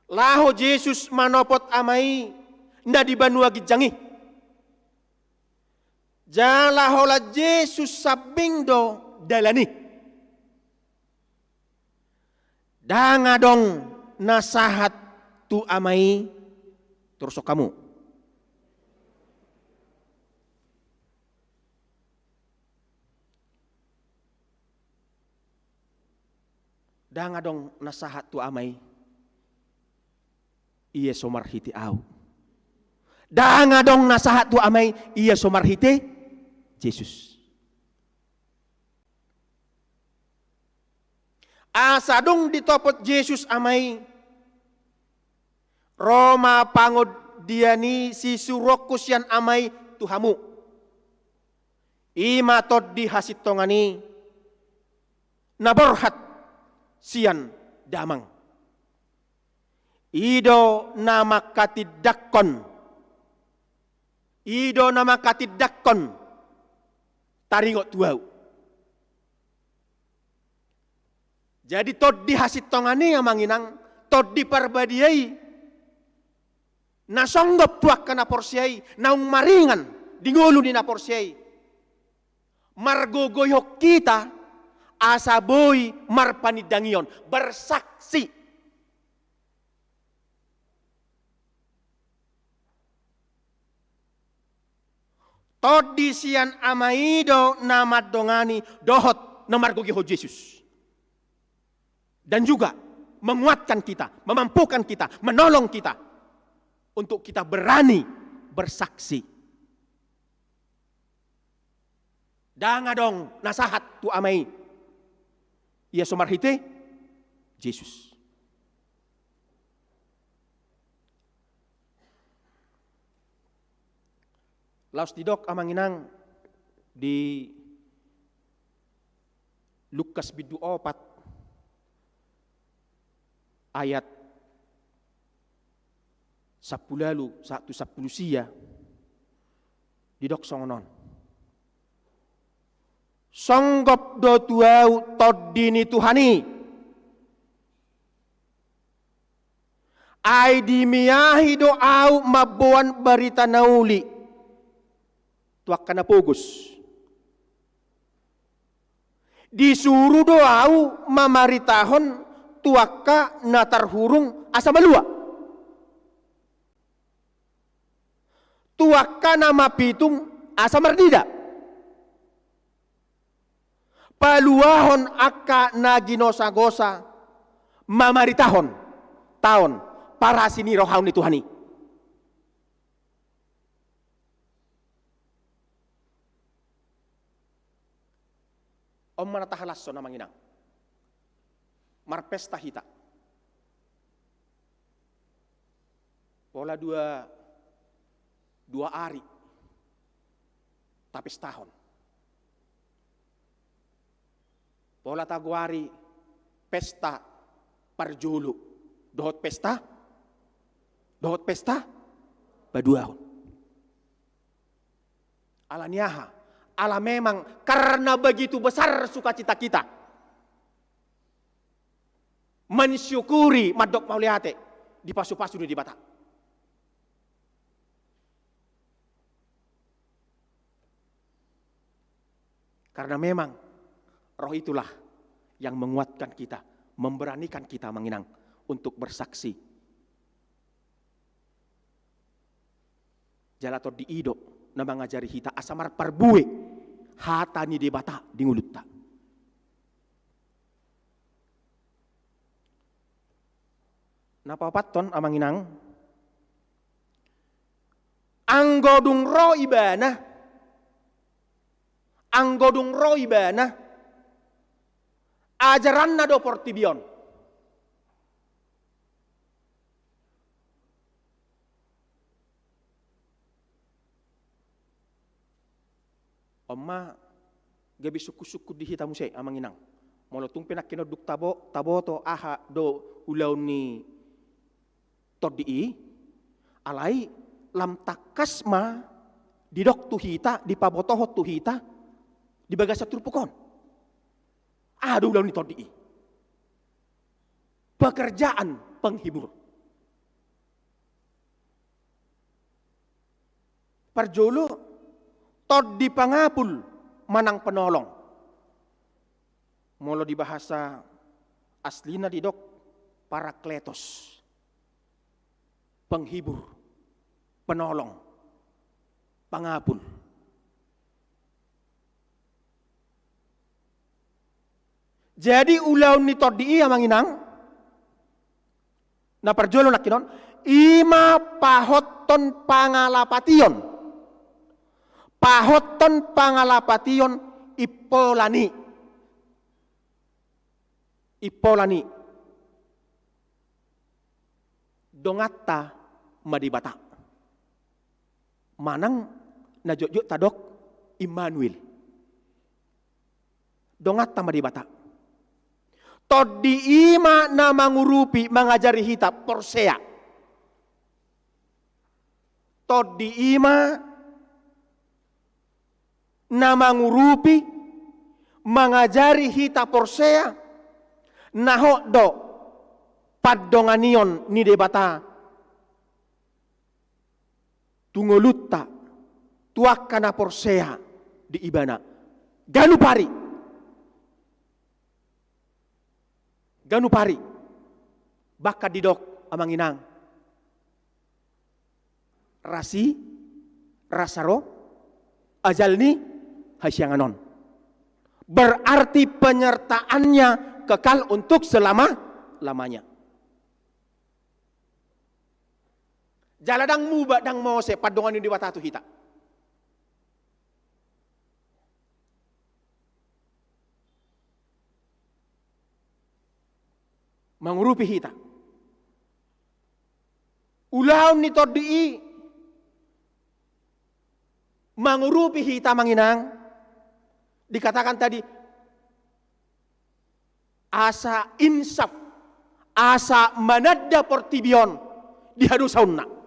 laho Jesus manopot Ama i na di banua ginjang i. Jala holan Jesus sambing do dalan i. Ndang adong na sahat tu Ama i, torus hamu. Ndang adong na sahat tu Ama i, ia so marhite ahu. Ndang adong na sahat tu Ama i, ia so marhite Jesus. Asa dung ditopot Jesus Ama i, ro ma pangondian i sisuruonku sian Ama i tu hamu. I ma Tondi hasintongan i na borhat sian Damang. I do na mangkatindangkon, i do na mangkatindangkon taringot tu ahu. Jadi Tondi hasintongan i, amang inang, Tondi Parbadia i, na songgop tu angka na porsea i, naung maringan di ngolu ni na porsea i, margogoihon hita asa boi marpanindangion, bersaksi. Tondi sian Ama i do na mandongani dohot na margogoihon Jesus. Dan juga menguatkan kita, memampukan kita, menolong kita untuk kita berani bersaksi. Ndang adong na sahat tu Ama i, ia so marhite Jesus. Laos didok, amang inang, di Lukas bindu opat ayat sampulu ualu sahat tu sampulu sia, didok songon on: Songgop do tu ahu Tondi ni Tuhan i. Ai dimiahi do ahu mamboan barita na uli tu angka na pogos. Disuru do ahu mamaritahon tu angka na tarhurung asa malua, tu angka na mapitung asa marnida, paluahon angka na ginosagosa, mamaritahon taon parasi ni roha ni Tuhan i. On ma na tahalashon, amang inang. Marpesta hita. Pola dua, dua ari tapestahon. Pola tagoari pesta parjolo dohot pesta, dohot pesta paduahon. Ala ni aha? Ala memang karena begitu besar sukacita kita mensyukuri, mandok mauliate Dipasupasu ni Debata. Karena memang roh itulah yang menguatkan kita, memberanikan kita, Amang Inang, untuk bersaksi. Jala Tondi i do na mangajari hita asa marparbue hata ni Debata di ngolunta. Na paopathon, Amang Inang, anggo dung ro ibana, anggo dung ro ibana, ajaranna do portibi on. On ma gabe sungkun-sungkun di hita muse, Amang Inang. Molo tung pe nangkin on dung tabo-, taboto aha do ulaon ni Tondi i, alai lam tangkas ma didok tu hita, dipabotohon tu hita di bagasan turpuk on. Aha do ulaon ni Tondi i? Pekerjaan penghibur. Parjolo, tondi pangapul manang penolong. Molo di bahasa aslina didok parakletos, penghibur, penolong, pangapul. Jadi ulaon ni Tondi i, Amang Inang, na parjolo nangkin on, i ma pahothon pangalapation. Pahothon pangalapation impola ni, impola ni donganta ma Debata. Manang na jotjot tadok Immanuel. Donganta ma Debata. Tondi i ma na mangurupi, mangajari hita porsea. Tondi i ma na mangurupi, mangajari hita porsea, na hot do pandonganion ni Debata tu ngolunta, tu angka na porsea di Ibana. Ganup ari. Ganup ari. Bahkan didok, Amang Inang, rasi, rasa ro, ajal ni hasiangan on. Berarti penyertaannya kekal untuk selama-lamanya. Jala ndang muba, ndang mose pandongan ni Debata tu hita. Mangurupi hita. Ulaon ni Tondi i mangurupi hita, Amang Inang, dikatakan tadi, asa insaf, asa mananda portibi on di hadosaonna.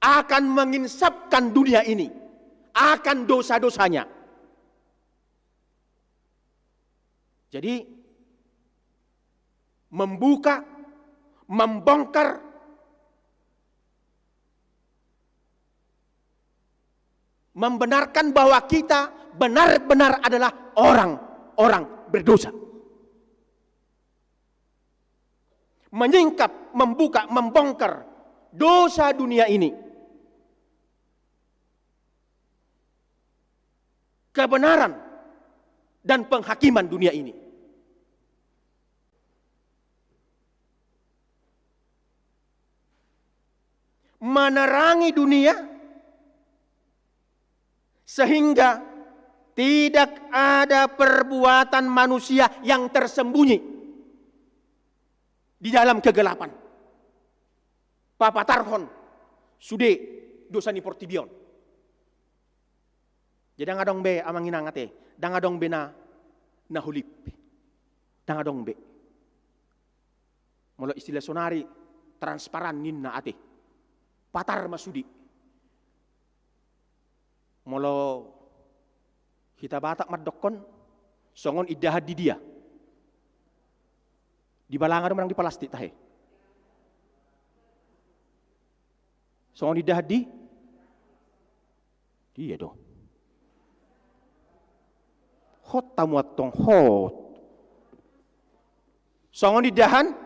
Akan menginsafkan dunia ini akan dosa-dosanya. Jadi, membuka, membongkar, membenarkan bahwa kita benar-benar adalah orang-orang berdosa. Menyingkap, membuka, membongkar dosa dunia ini. Kebenaran dan penghakiman dunia ini. Menerangi dunia sehingga tidak ada perbuatan manusia yang tersembunyi di dalam kegelapan. Papatarhon sude dosa ni portibi on. Jadi ndang adong be, Amang Inang, ate, ndang adong be na, na holip. Ndang adong be. Molo istilah sonari, transparan ninna, ate. Patar ma sude. Molo hita Batak mandokkon, songon indahan di dia. Di balanga do manang di palastik tahe? Songon indahan di? Dia do. Hot tamu antong hot. Songon indahan?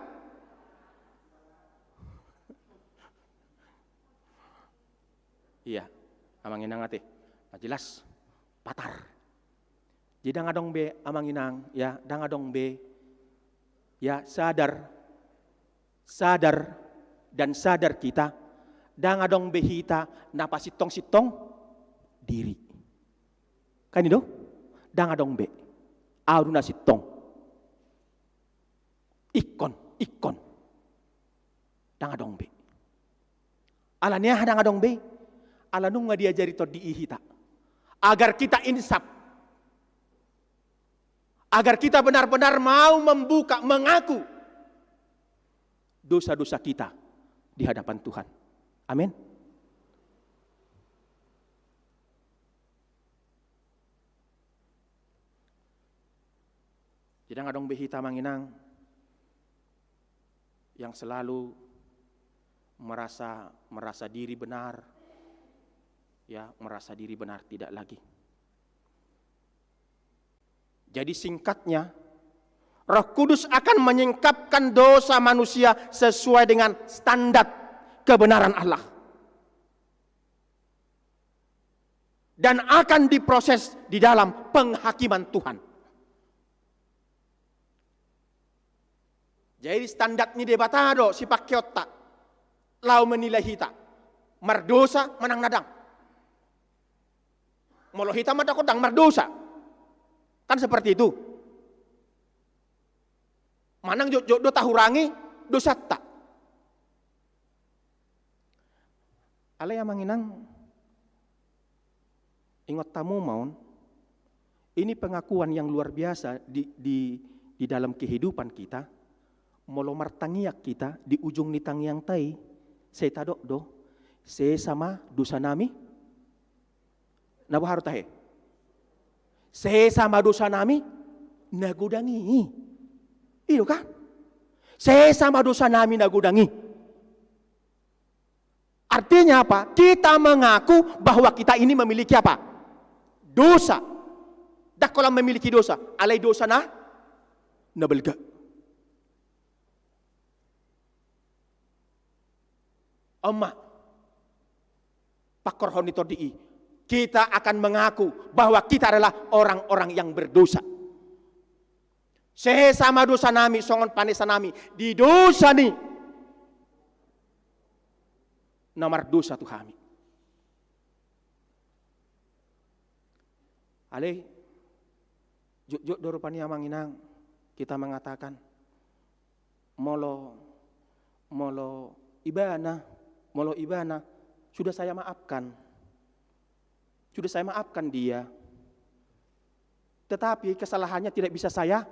Iya, amang inang ate. Na jelas, patar. Jadi ndang adong be amang inang, ya, ndang adong be, ya, sadar, sadar, dan sadar kita, ndang adong be hita na pasintong-sintong diri. Kan i do? Ndang adong be. Ahu do na sintong. Ingkon, ingkon. Ndang adong be. Ala ni aha ndang adong be? Ala nunga diajari Tondi i hita. Agar kita insaf. Agar kita benar-benar mau membuka, mengaku dosa-dosa kita di hadapan Tuhan. Amin. Jadi ndang adong be hita amang inang yang selalu merasa, merasa diri benar, ya, merasa diri benar, tidak lagi. Jadi singkatnya, Roh Kudus akan menyingkapkan dosa manusia sesuai dengan standar kebenaran Allah. Dan akan diproses di dalam penghakiman Tuhan. Jadi standar ni Debata do sipangkeonta laho menilai hita. Mardosa manang na ndang. Molo hita mandok ndang mardosa. Kan seperti itu. Manang jotjot do tahurangi dosanta. Alai amang inang, ingot hamu ma on, ini pengakuan yang luar biasa di, di, di dalam kehidupan kita. Molo martangiang hita, di ujung ni tangiangta i, sai tadok do, sesa ma dosanami. Na boha do tahe? Sesa ma dosanami na godang i. I do kan? Sesa ma dosanami na godang i. Artinya apa? Kita mengaku bahwa kita ini memiliki apa? Dosa. Ndang holan memiliki dosa, alai dosa na, na balga. On ma pangkorhon ni Tondi i, kita akan mengaku bahwa kita adalah orang-orang yang berdosa. Sesa ma dosanami songon panesanami di dosa ni na mardosa tu hami. Alai jotjot do rupani amang inang kita mengatakan, molo, molo ibana, molo ibana sudah saya maafkan. Sudah saya maafkan dia. Tetapi kesalahannya tidak bisa saya.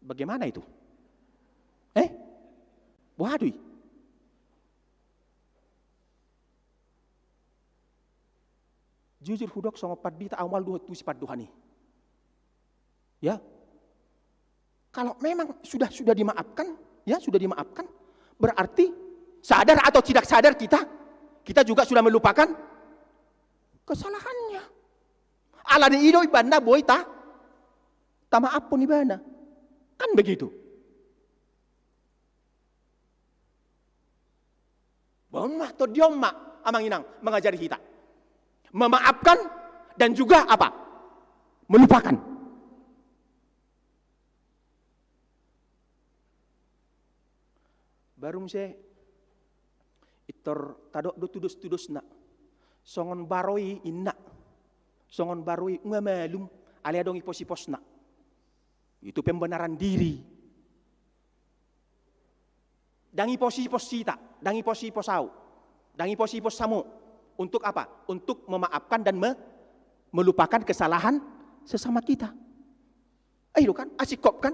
Bagaimana itu? Eh? Boha do i? Jujur hudok, songon pandita, ahu maol do tu si pandohan i. Ya. Kalau memang sudah, sudah dimaafkan, ya, sudah dimaafkan, berarti sadar atau tidak sadar kita, kita juga sudah melupakan kesalahannya. Ala ni i do ibana boi ta, tamaaphon ibana. Kan begitu. Bah, on ma, Tondi on ma, amang inang, mengajari hita memaafkan dan juga apa? Melupakan. Baru muse intor tadok do tudos-tudosna. Songon baro i inna. Songon baro i nunga malum, alai adong ipos-iposna. Itu pembenaran diri. Ndang ipos-ipos hita, ndang ipos-ipos ahu, ndang ipos-ipos hamu. Untuk apa? Untuk memaafkan dan me-, melupakan kesalahan sesama kita. Ai do kan, asingkop kan?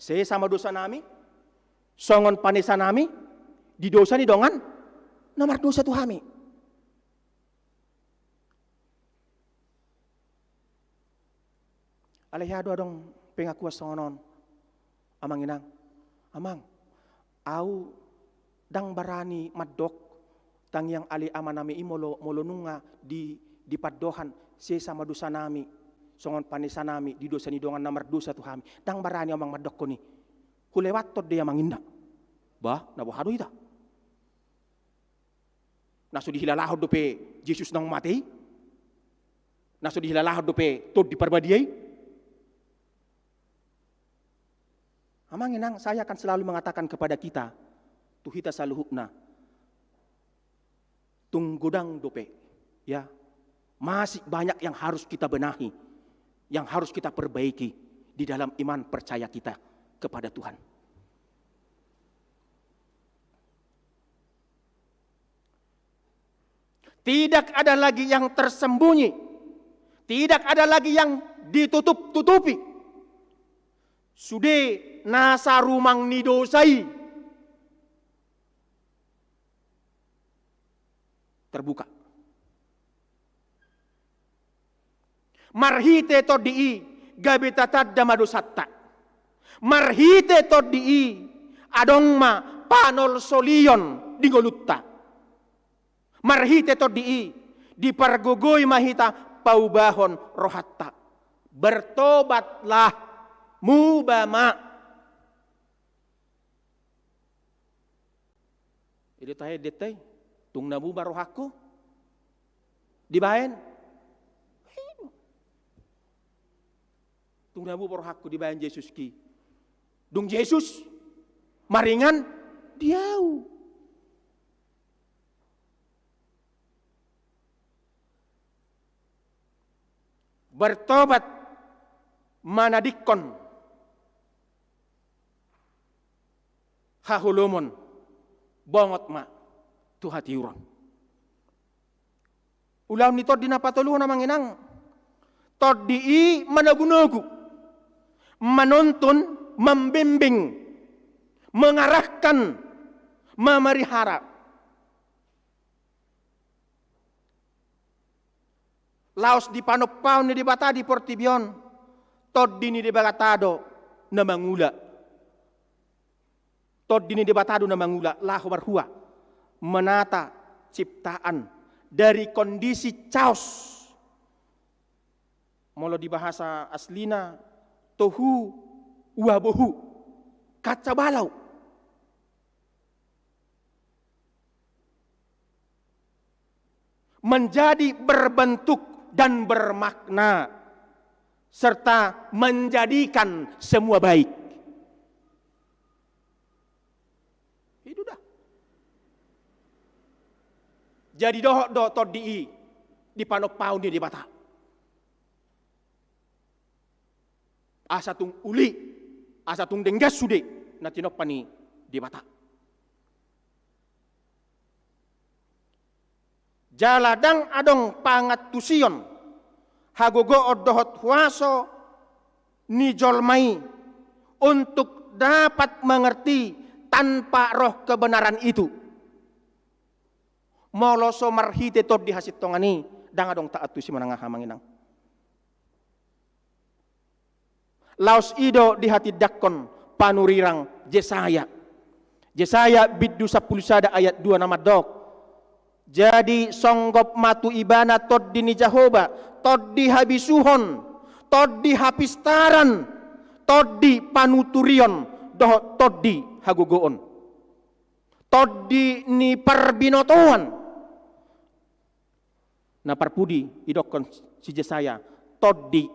Sesa ma dosanami songon panesanami di dosa ni dongan na mardosa tu hami. Alai hea do adong pengakuan songon on? Amang inang, amang, au ndang barani mandok, tangiang ale amanami i molo, molo nunga di, di pandohan, sesa ma dosanami, songon panesanami di dosa ni dongan na mardosa tu hami. Ndang barani amang mandokkon i. Hulewathon do i amang inna. Bah, na boha do hita? Na so dihilalahon dope Jesus naung mate i? Na so dihilalahon dope Tondi Parbadia i? Amang inang, saya akan selalu mengatakan kepada kita, tu hita saluhutna, tung godang dope, ya, masih banyak yang harus kita benahi, yang harus kita perbaiki di dalam iman percaya kita kepada Tuhan. Tidak ada lagi yang tersembunyi, tidak ada lagi yang ditutup-tutupi. Sude nasa rumang ni dosa i terbuka. Marhite Tondi i gabe tatanda ma dosanta. Marhite Tondi i adong ma panolsolion di ngolunta. Marhite Tondi i dipargogoi ma hita paubahon rohanta. Bertobatlah, muba ma. Ido tahe detta i, tung na muba rohangku dibaen. Tung na muba rohangku dibaen Jesus ki. Dung Jesus maringan di au. Bertobat manadingkon haholomon, bongot ma tu hatiuron. Ulaon ni tondi na patoluhon amang inang, tondi i manogunogu, manuntun, membimbing, mengarahkan, memelihara. Laos di panompaon ni Debata di portibi on, tondi ni Debata do na mangula. Tondi ni Debata do na mangula laho marhua menata ciptaan dari kondisi chaos. Molo di bahasa aslina, tohu uabohu, kacau balau. Menjadi berbentuk dan bermakna, serta menjadikan semua baik. Ido da. Jadi dohot do tondi i di panompaon ni Debata. Asa tung uli, asa tung denggan sude na tinompa ni Debata. Jala ndang adong pangantusion, hagogoon dohot huaso ni jolma i untuk dapat mengerti tanpa roh kebenaran itu. Molo so marhite tondi hasintongan i, ndang adong taantusi manang aha amang inang. Laos i do dihatindangkon panurirang Jesaya. Jesaya bindu sampulu sada ayat dua na mandok. Jadi songgop ma tu ibana tondi ni Jahowa, tondi habisuhon, tondi hapistaran, tondi panuturion, dohot tondi hagogoon. Tondi ni parbinotoan. Na parpudi idokkon si Jesaya, tondi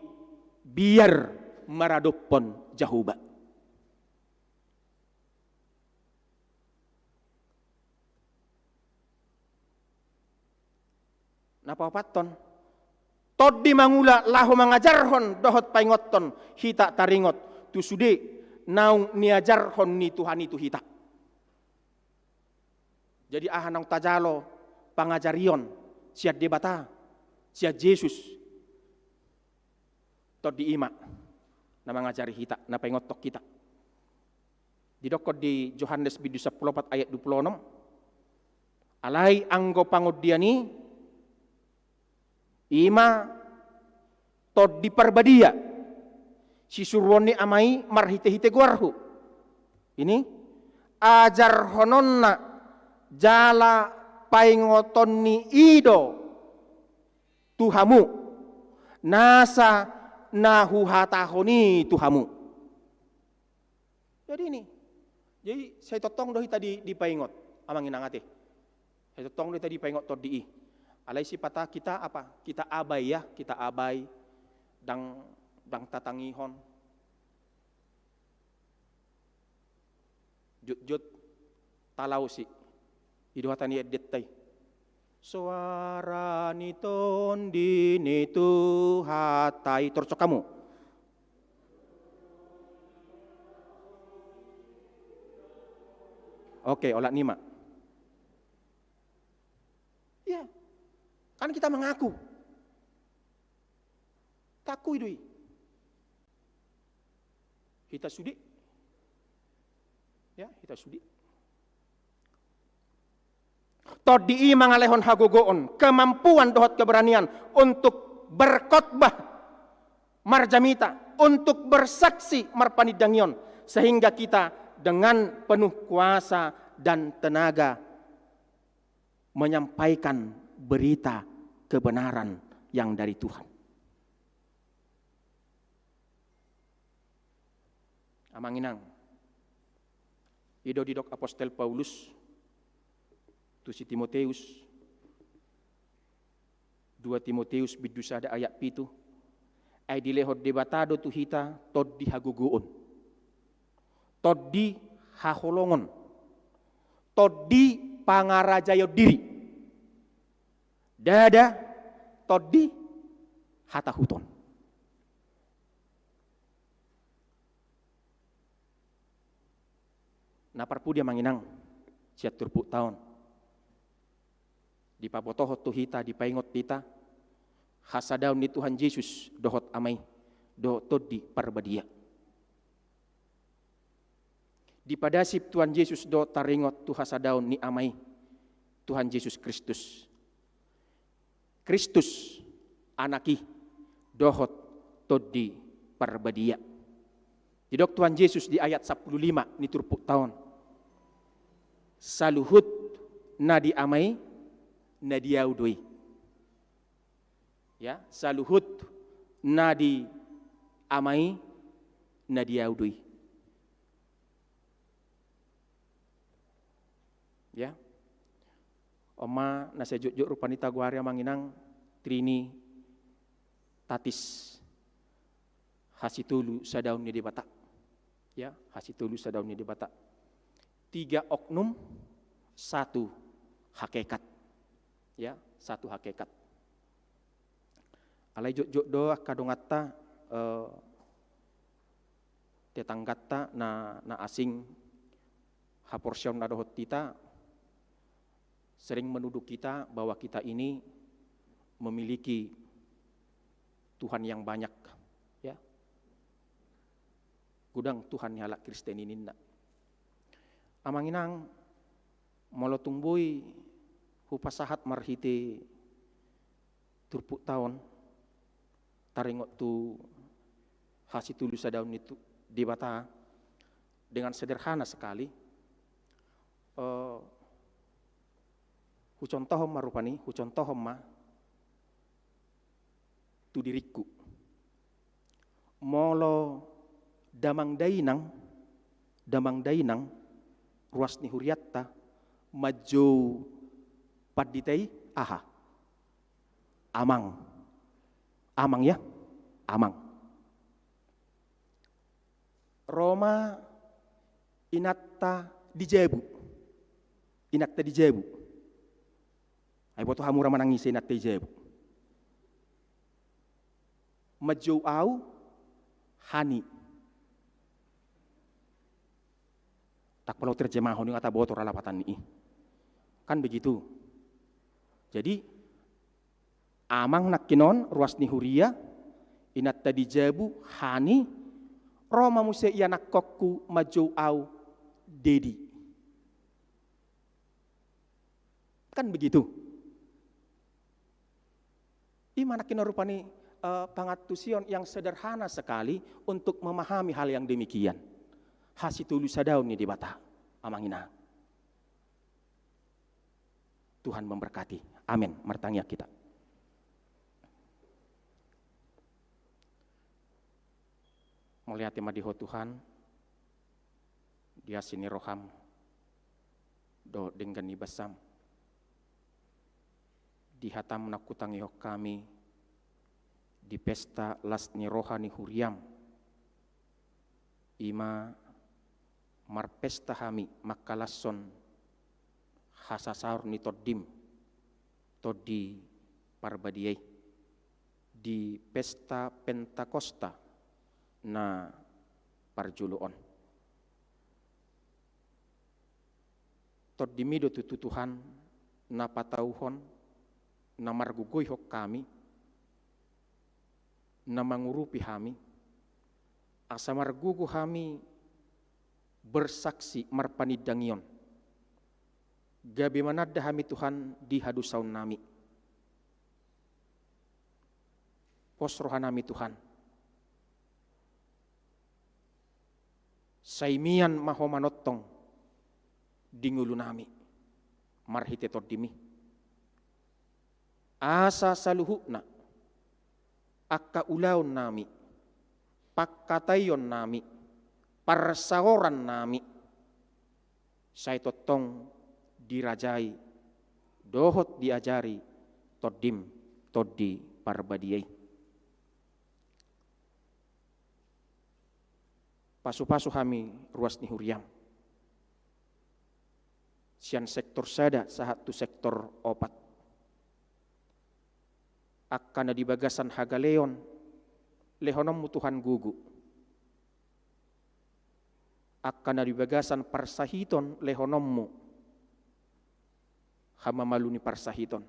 biar maradophon Jahowa. Na paopathon, tondi mangula laho mangajarhon dohot paingothon hita taringot tu sude naung niajarhon ni Tuhan i tu hita. Jadi aha naung tajalo pangajarion sian Debata, sian Jesus, tondi i ma na mangajari hita, na paingothon hita. Didokkon di Johannes bindu sampulu opat ayat dua pulu onom, alai anggo pangondian i, i ma Tondi Parbadia, sisuruon ni Ama i marhitehite goarhu. Ini ajarhononna jala paingotonni i do tu hamu, nasa na huhatahon i tu hamu. Jadi ini, jadi sai tongtong do hita di, dipaingot, amang inang ate. Sai tongtong do hita dipaingot tondi i. Alai sipata kita apa? Kita abai ya, kita abai, ndang, ndang tatangihon. Jotjot talaosi. I do hata ni endenta i. Soara ni Tondi ni Tuhanta i. Torus hamu. Oke, olat ni ma. Iya. Kan kita mengaku. Taakui do i. Hita sude. Ya, hita sude. Tondi i mangalehon hagogoon, kemampuan dohot keberanian untuk berkhotbah marjamita, untuk bersaksi marpanindangion, sehingga kita dengan penuh kuasa dan tenaga menyampaikan berita kebenaran yang dari Tuhan. Amang inang, i do didok apostel Paulus tu si Timoteus, dua Timoteus bindu sada ayat pitu, ai dilehon Debata do tu hita tondi hagogoon, tondi haholongon, tondi pangarajaion diri. Ndada tondi hatahuton. Na parpudi amang inang, sian turpukta on dipabotohon tu hita, dipaingot hita hasadaon ni Tuhan Jesus dohot Ama i, dohot Tondi Parbadia. Dipadasip Tuhan Jesus do taringot tu hasadaon ni Ama i, Tuhan Jesus Kristus. Kristus, Anak i, dohot Tondi Parbadia. Didok Tuhan Jesus di ayat sampulu lima ni turpukta on, saluhut na di Ama i, na di Ahu do i. Ya, saluhut na di Ama i, na di Ahu do i. Ya. On ma na sai jotjot rupani tagoari amang inang Trinitatis, hasitolu sadaon ni Debata. Ya, hasitolu sadaon ni Debata. Tiga oknum, satu hakikat. Ya, satu hakikat. Alai jotjot do angka donganta, eh, tetangganta na, na asing haporseaon na dohot hita, sering menuduh kita bahwa kita ini memiliki Tuhan yang banyak, ya. Godang Tuhan ni halak Kristen i ninna. Amang inang, molo tung boi hupasahat marhite turpukta on, taringot tu hasitolu sadaon ni Tu-, Debata, dengan sederhana sekali, eh, hucontohon ma rupani, hucontohon ma tu diringku. Molo damang dainang, damang dainang, ruas ni hurianta, manjou pandita i, aha? Amang. Amang ya? Amang. Ro ma inanta di jabu. Inanta di jabu. Ai boto hamu ra manang ise inanta di jabu? Manjou ahu, hani. Tak perlu terjemahon, nga taboto ra lapatan ni i. Kan begitu. Jadi, amang nangkin on, ruas ni huria, inanta di jabu, hani, ro ma muse ianakhonku manjou ahu, dedi. Kan begitu. I ma nangkin on rupani, eh, pangantusion yang sederhana sekali untuk memahami hal yang demikian. hasitolusadaon ni Debata, amang inang. Tuhan memberkati. Amin. Martangiang hita. Mauliate ma di Ho Tuhan, di asi ni roham dohot denggan ni basam. Di hatam na hutangihon hami di pesta las ni roha ni huriam, i ma marpesta hami mangkalashon hasasaor ni Tondim, Tondi Parbadia i, di pesta Pentakosta na parjolo on. Tondimi do tutu, Tuhan, na patauhon, na margogoihon hami, na mangurupi hami, asa margogo hami bersaksi marpanindangion, gabe mananda hami, Tuhan, di hadosaonnami. Pos rohanami, Tuhan. Sai mian ma Ho manongtong di ngolunami marhite Tondimi. Asa saluhutna angka ulaonnami, pangkataionnami, parsaorannami, sai tongtong dirajai dohot diajari Tondim, Tondi Parbadia i. Pasupasu hami ruas ni huriam, sian sektor sada sahat tu sektor opat. Angka na di bagasan hagaleon, lehononmu, Tuhan, gogo. Angka na di bagasan parsahiton, lehononmu hamamalu ni parsahiton.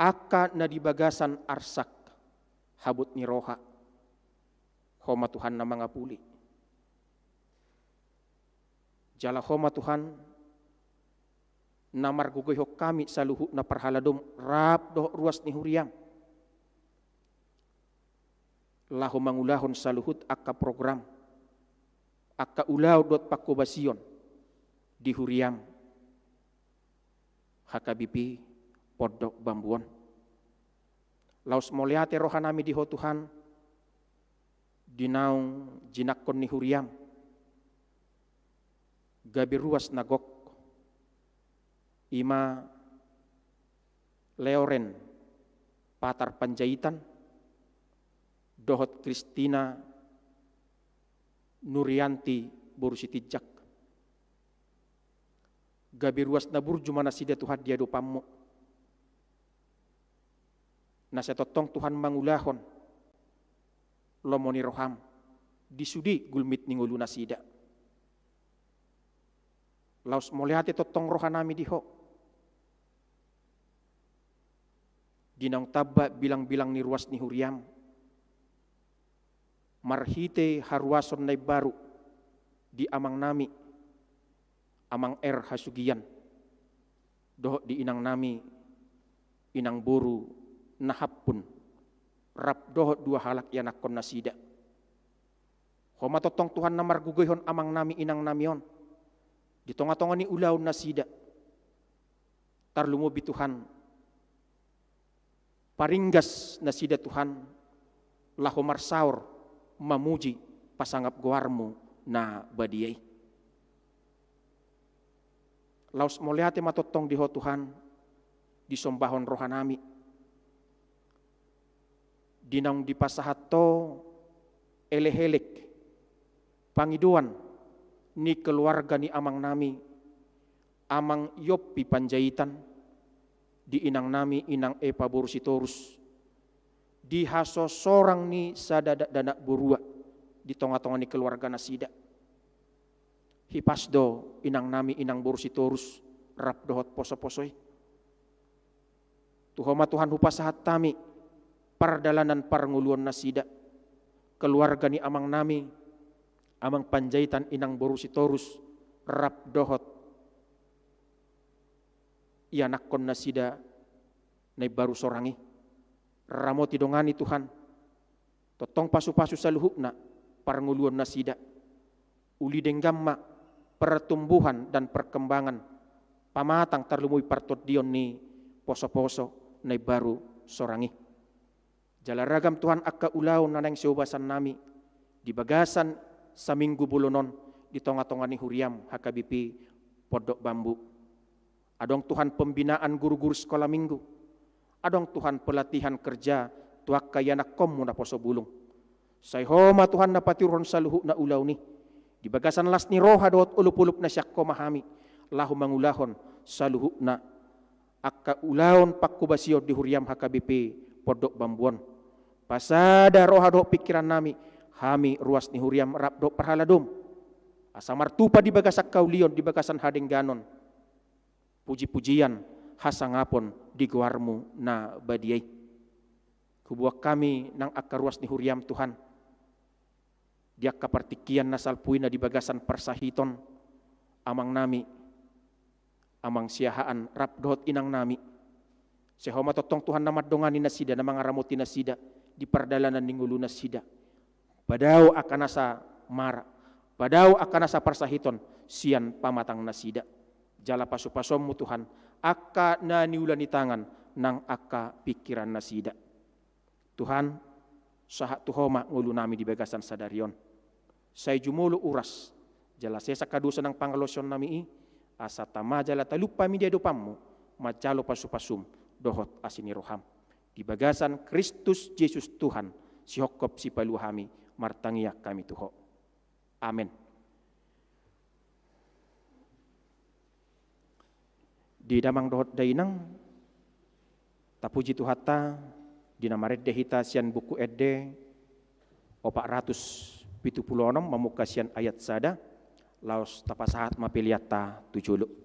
Angka na di bagasan arsak, habot ni roha, Ho ma, Tuhan, na mangapuli. Jala Ho ma, Tuhan, na margogoihon hami saluhutna parhaladom rap dohot ruas ni huriam, laho mangulahon saluhut angka program, angka ulaon dohot pangkobasion di huriam H K B P Pondok Bambu on. Laos mauliate rohanami di Ho, Tuhan, di naung jinangkon ni huriam gabe ruas na gok, i ma Leoren Patar Panjaitan dohot Kristina Nurianti boru Sitinjak. Gabe ruas na burju ma nasida, Tuhan, di adopanmu. Na sai tongtong, Tuhan, mangulahon lomo ni roham di sude gulmit ni ngolu nasida. Laos mauliate tongtong rohanami di Ho di naung tamba bilangbilang ni ruas ni huriam marhite haruason na imbaru di amangnami Amang R Hasugian dohot di inangnami Inang boru Nahampun rap dohot dua halak ianakkon nasida. Ho ma tongtong, Tuhan, na margogoihon amangnami inangnami on di tongatonga ni ulaon nasida. Tarlumobi, Tuhan, paringgas nasida, Tuhan, laho marsaor mamuji pasangap goarmu na badia i. Laos mauliate ma tongtong di Ho, Tuhan, di sombahon rohanami di naung dipasahat Ho elekelek pangidoan ni keluarga ni amangnami Amang Yoppi Panjaitan, di inangnami Inang Epa boru Sitorus, di hasosorang ni sada dakdanak borua di tongatonga ni keluarga nasida. Hipas do inangnami Inang boru Sitorus rap dohot posoposo i. Tu Ho ma, Tuhan, hupasahat hami pardalanan parngoluon nasida, keluarga ni amangnami Amang Panjaitan Inang boru Sitorus rap dohot ianakkon nasida na imbaru sorang i. Ramoti, dongani, Tuhan, tongtong pasupasu saluhutna parngoluon nasida. Uli denggan ma pertumbuhan dan perkembangan pamatang tarlumobi partondion ni poso-poso na imbaru sorang i. Jala ragam Tuhan angka ulaon na naeng sihobasan nami di bagasan saminggu bolon on di tonga-tonga ni huriam H K B P Pondok Bambu. Adong Tuhan pembinaan guru-guru sekolah minggu. Adong Tuhan pelatihan kerja tu angka ianakkonmu na poso bulung. Sai Ho ma Tuhan na patiruhon saluhutna ulaon i. Di bagasan las ni roha dohot olup-olup na sian Ho ma hami laho mangulahon saluhutna angka ulaon panghobasion di huriam H K B P Pondok Bambu on. Pasada roha dohot pingkiran nami, hami ruas ni huriam rap dohot parhaladom, asa martupa di bagasan haulion, di bagasan hadengganon, puji-pujian, hasangapon di goarmu na badia i. Huboan hami nang angka ruas ni huriam Tuhan, di angka partingkian na salpu i na di bagasan parsahiton amang nami, amang Siahaan rap dohot inang nami. Sai Ho ma tongtong Tuhan na mandongani nasida, na mangaramoti nasida di pardalanan ni ngolu nasida. Padao angka nasa mara, padao angka nasa parsahiton sian pamatang nasida. Jala pasu-pasonmu Tuhan angka na niula ni tangan nang angka pingkiran nasida. Tuhan, sahat tu Ho ma ngolu nami di bagasan sadari on. Sai jumolo uras, jala sesa angka dosa nang pangalaosion nami i, asa tama jala talup hami di adopanmu manjalo pasu-pasum dohot asi ni roham. Di bagasan Kristus Jesus Tuhan, sihophop sipalua hami, martangiang hami tu Ho. Amen. Di damang dohot dainang, tapuji Tuhanta, di na marende hita sian Buku Ende opat ratus pitu pulu onom, mamungka sian ayat sada, laos tapasahat ma peleanta tu jolo.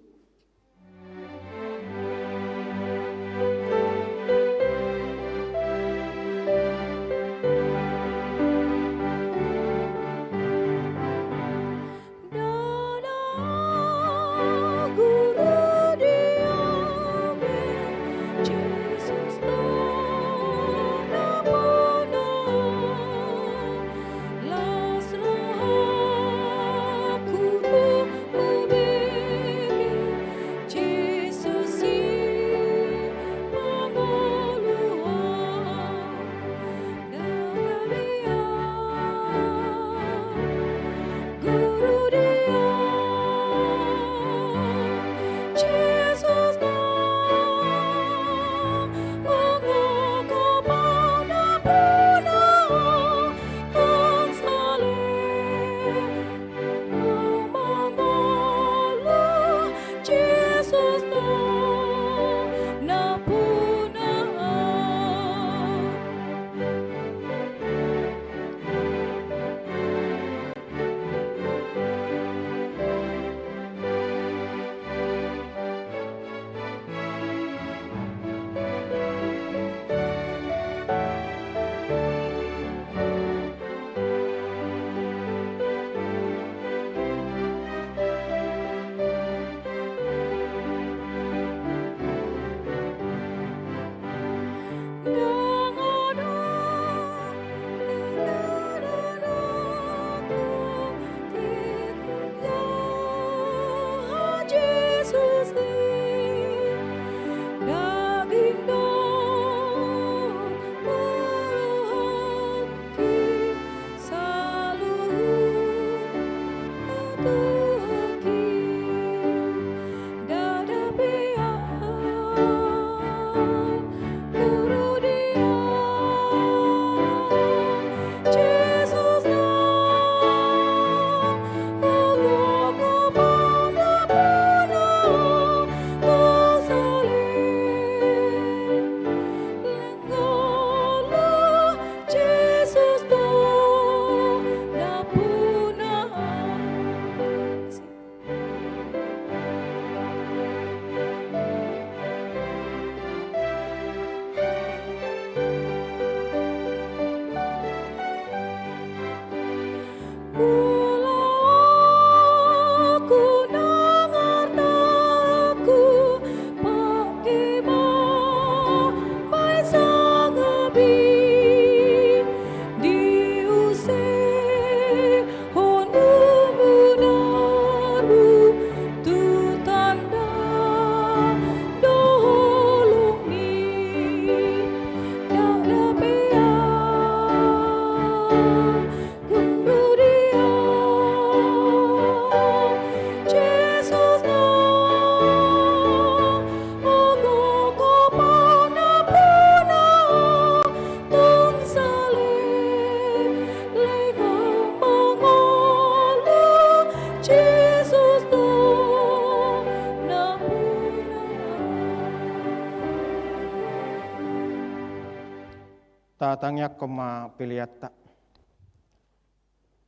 Tangiangkon ma peleanta.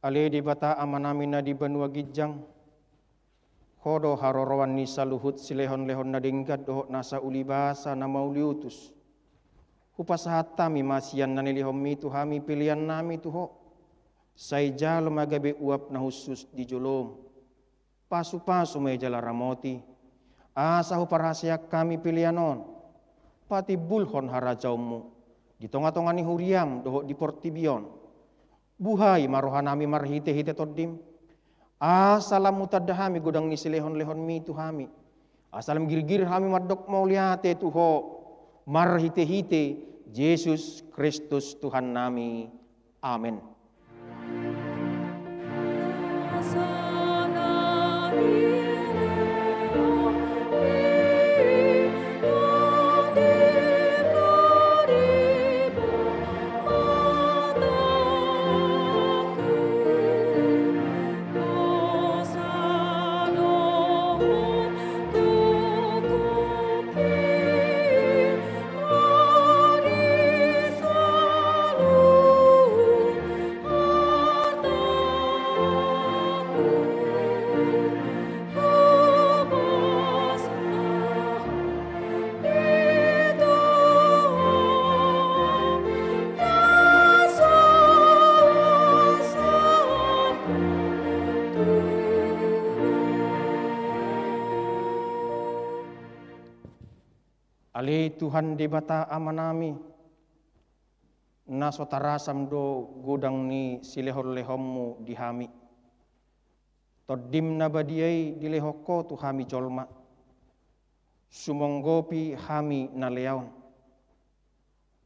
Ale Debata Amanami na di banua ginjang, Ho do haroroan ni saluhut silehonlehon na denggan dohot nasa ulibasa na mauliutus. Hupasahat hami ma sian na nilehonMi tu hami peleannami tu Ho. Sai jalo ma gabe uap na hushus di joloM. Pasupasu ma i jala ramoti, asa huparhaseang hami pelean on patimbulhon harajaonMu di tongatonga ni huriaM dohot di portibi on. Buhai ma rohanami marhitehite TondiM, asa lam hutanda hami godang ni silehonlehonMi tu hami, asa lam girgir hami mandok mauliate tu Ho, marhitehite Jesus Kristus Tuhannami. Amen. Ale Tuhan Debata Amanami, na so tarasam do godang ni silehonlehonMu di hami. TondiM na badia i dilehon Ho tu hami jolma, sumonggopi hami na leaon.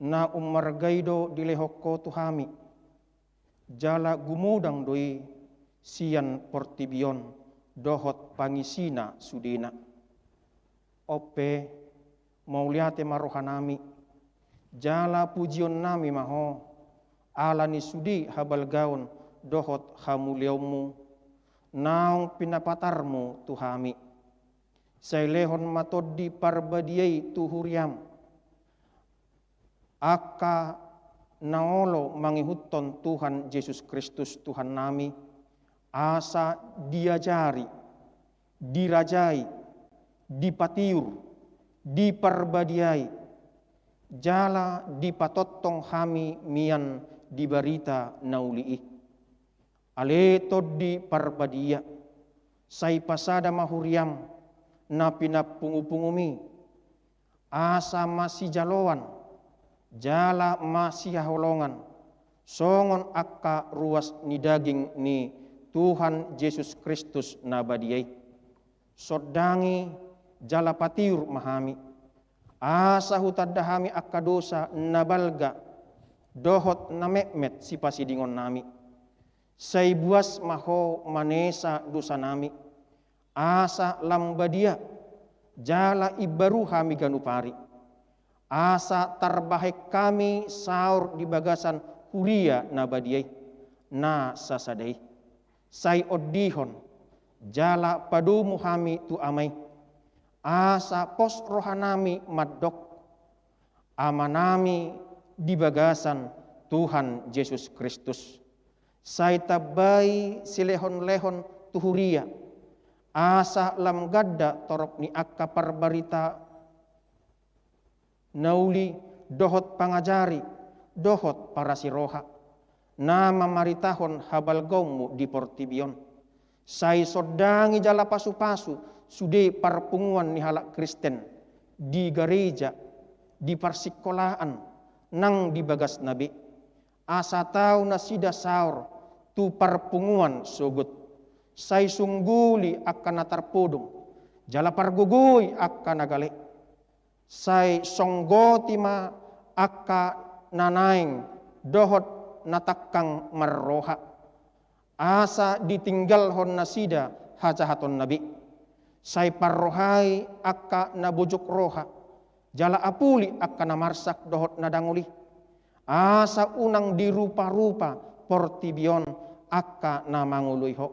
Na ummarga i do dilehon Ho tu hami, jala gumodang do i sian portibi on dohot pangisina sudena. On pe, mauliate ma rohanami, jala pujionnami ma Ho, ala ni sude habalgaon dohot hamuliaonMu, naung pinapatarMu tu hami. Sai lehon ma Tondi Parbadia i tu huriaM, angka na olo mangihuthon Tuhan Jesus Kristus Tuhannami, asa diajari, dirajai, dipatiur, diparbadiai, jala dipatongtong hami mian di barita na uli i. Ale Tondi Parbadia, sai pasada ma huriaM na pinapungupunguMi, asa masijaloan jala masihaholongan, songon angka ruas ni daging ni Tuhan Jesus Kristus na badia i. Sondangi jala patiur ma hami, asa hutanda hami angka dosa na balga dohot na metmet sipasidingonnami. Sai buas ma Ho manesa dosanami, asa lam badia jala imbaru hami ganup ari, asa tarbahen hami saor di bagasan huria na badia i, na sasada i. Sai ondihon jala padomu hami tu Ama i, asa pos rohanami mandok, Amanami di bagasan Tuhan Jesus Kristus. Sai tambai silehonlehon tu huria, asa lam ganda torop ni angka parbarita na uli dohot pangajari dohot parasiroha, na mamaritahon habalgaonMu di portibi on. Sai sondangi jala pasupasu sude parpunguan ni halak Kristen di gareja, di parsingkolaan, nang di bagasna be, asa tau nasida saor tu parpunguan sogot. Sai sungguli angka na tarpodom, jala pargogoi angka na gale. Sai songgoti ma angka na naeng dohot na tangkang marroha, asa ditinggalhon nasida hajahatonna be. Sai parrohai angka na bojok roha, jala apuli angka na marsak dohot na dangol i, asa unang diruparupa portibi on angka na mangoloi Ho.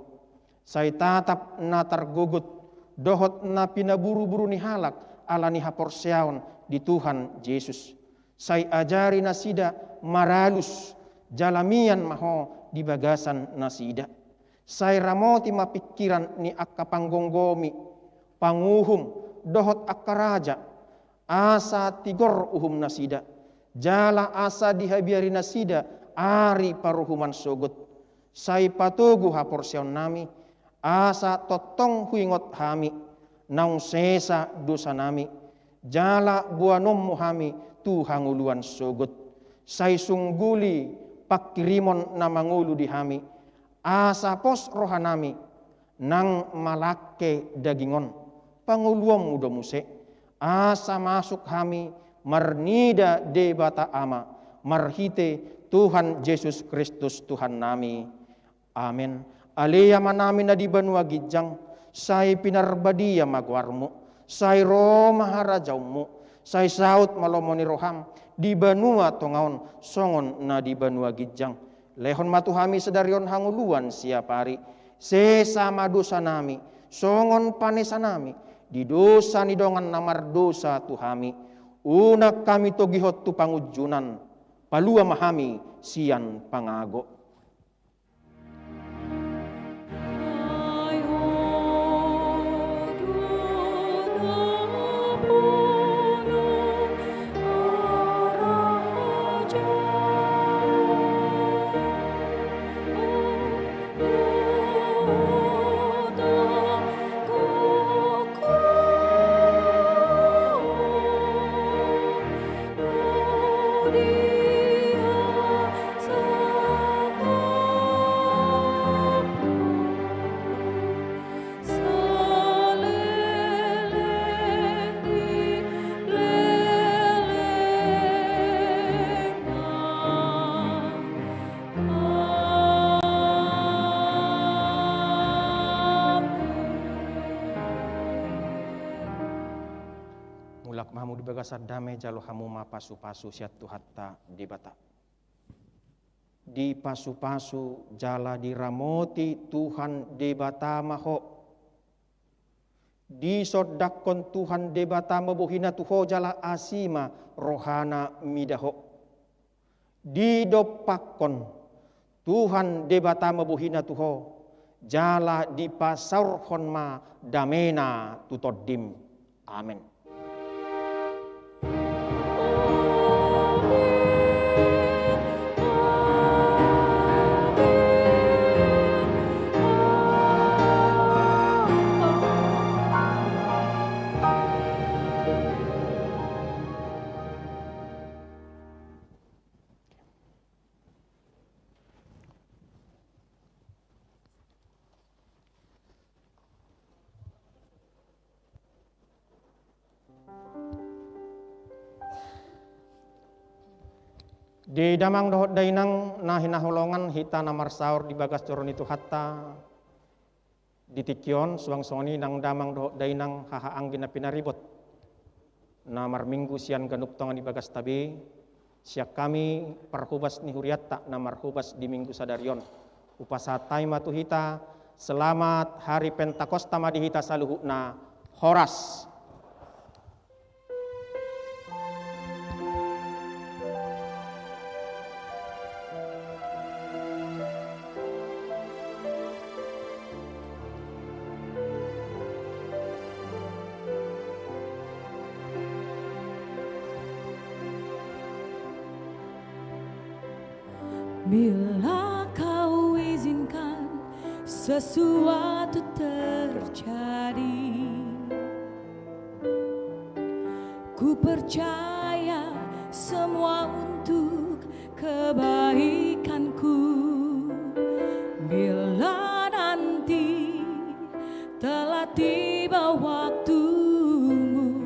Sai tatap na targogot dohot na pinaburuburu ni halak ala ni haporseaon di Tuhan Jesus. Sai ajari nasida maralus, jala mian ma Ho di bagasan nasida. Sai ramoti ma pingkiran ni angka panggomgomi, panguhum, dohot angka raja, asa tigor uhum nasida, jala asa dihabiari nasida ari paruhuman sogot. Sai patogu haporseaonnami, asa tongtong huingot hami, naung sesa dosanami, jala boanonmu hami tu hangoluan sogot. Sai sungguli pangkirimon na mangolu di hami, asa pos rohanami, nang malangke daging on, pangoluonmu do muse, asa masuk hami marnida Debata Ama, marhite Tuhan Jesus Kristus Tuhannami. Amen. Ale Amanami na di banua ginjang, sai pinarbadia ma goarmu, sai ro ma harajaonmu, sai saut ma lomo ni roham, di banua tonga on, songon na di banua ginjang. Lehon ma tu hami sadari on hangoluan siapari, sesa ma dosanami, songon panesanami di dosa ni dongan na mardosa tu hami. Unang hami togihon tu pangunjunan, palua ma hami sian pangago. Mulak ma hamu di bagasan dame, jalo hamu ma pasupasu sian Tuhanta Debata. Dipasupasu jala diramoti Tuhan Debata ma ho. Disondangkon Tuhan Debata ma bohina tu ho jala asi ma rohana mida ho. Didompakkon Tuhan Debata ma bohina tu ho, jala dipasaorhon ma damena tu tondim. Amen. Di damang dohot dainang na hinaholongan, hita na marsaor di bagas joro ni Tuhanta, di tingki on, suang songon i nang damang dohot dainang haha anggi na pinaribot na marminggu sian ganup tonga ni bagasta be, sian hami parhobas ni hurianta na marhobas di minggu sadari on, hupasahat hami ma tu hita, selamat hari Pentakosta ma di hita saluhutna. Horas. Bila Kau izinkan sesuatu terjadi, ku percaya semua untuk kebaikanku. Bila nanti telah tiba waktumu,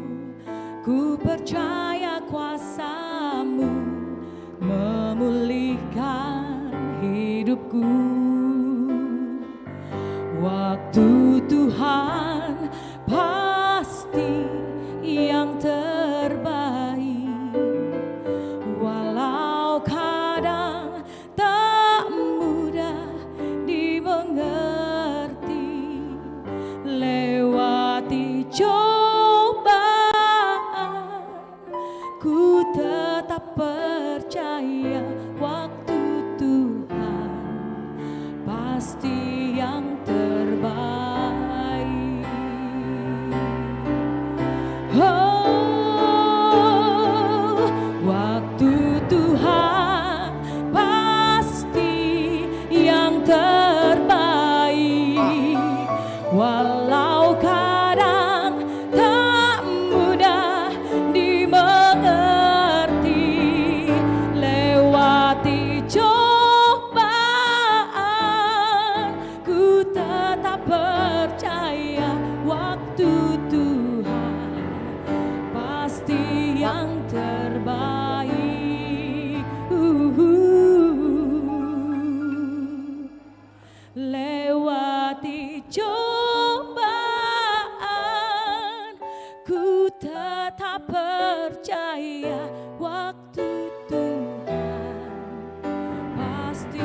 ku percaya kuasa-Mu memulihkan hidupku. Waktu Tuhan pasti yang terbaik, walau kadang tak mudah dimengerti. Lewati cobaan, ku tetap Pasti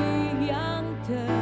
yang ter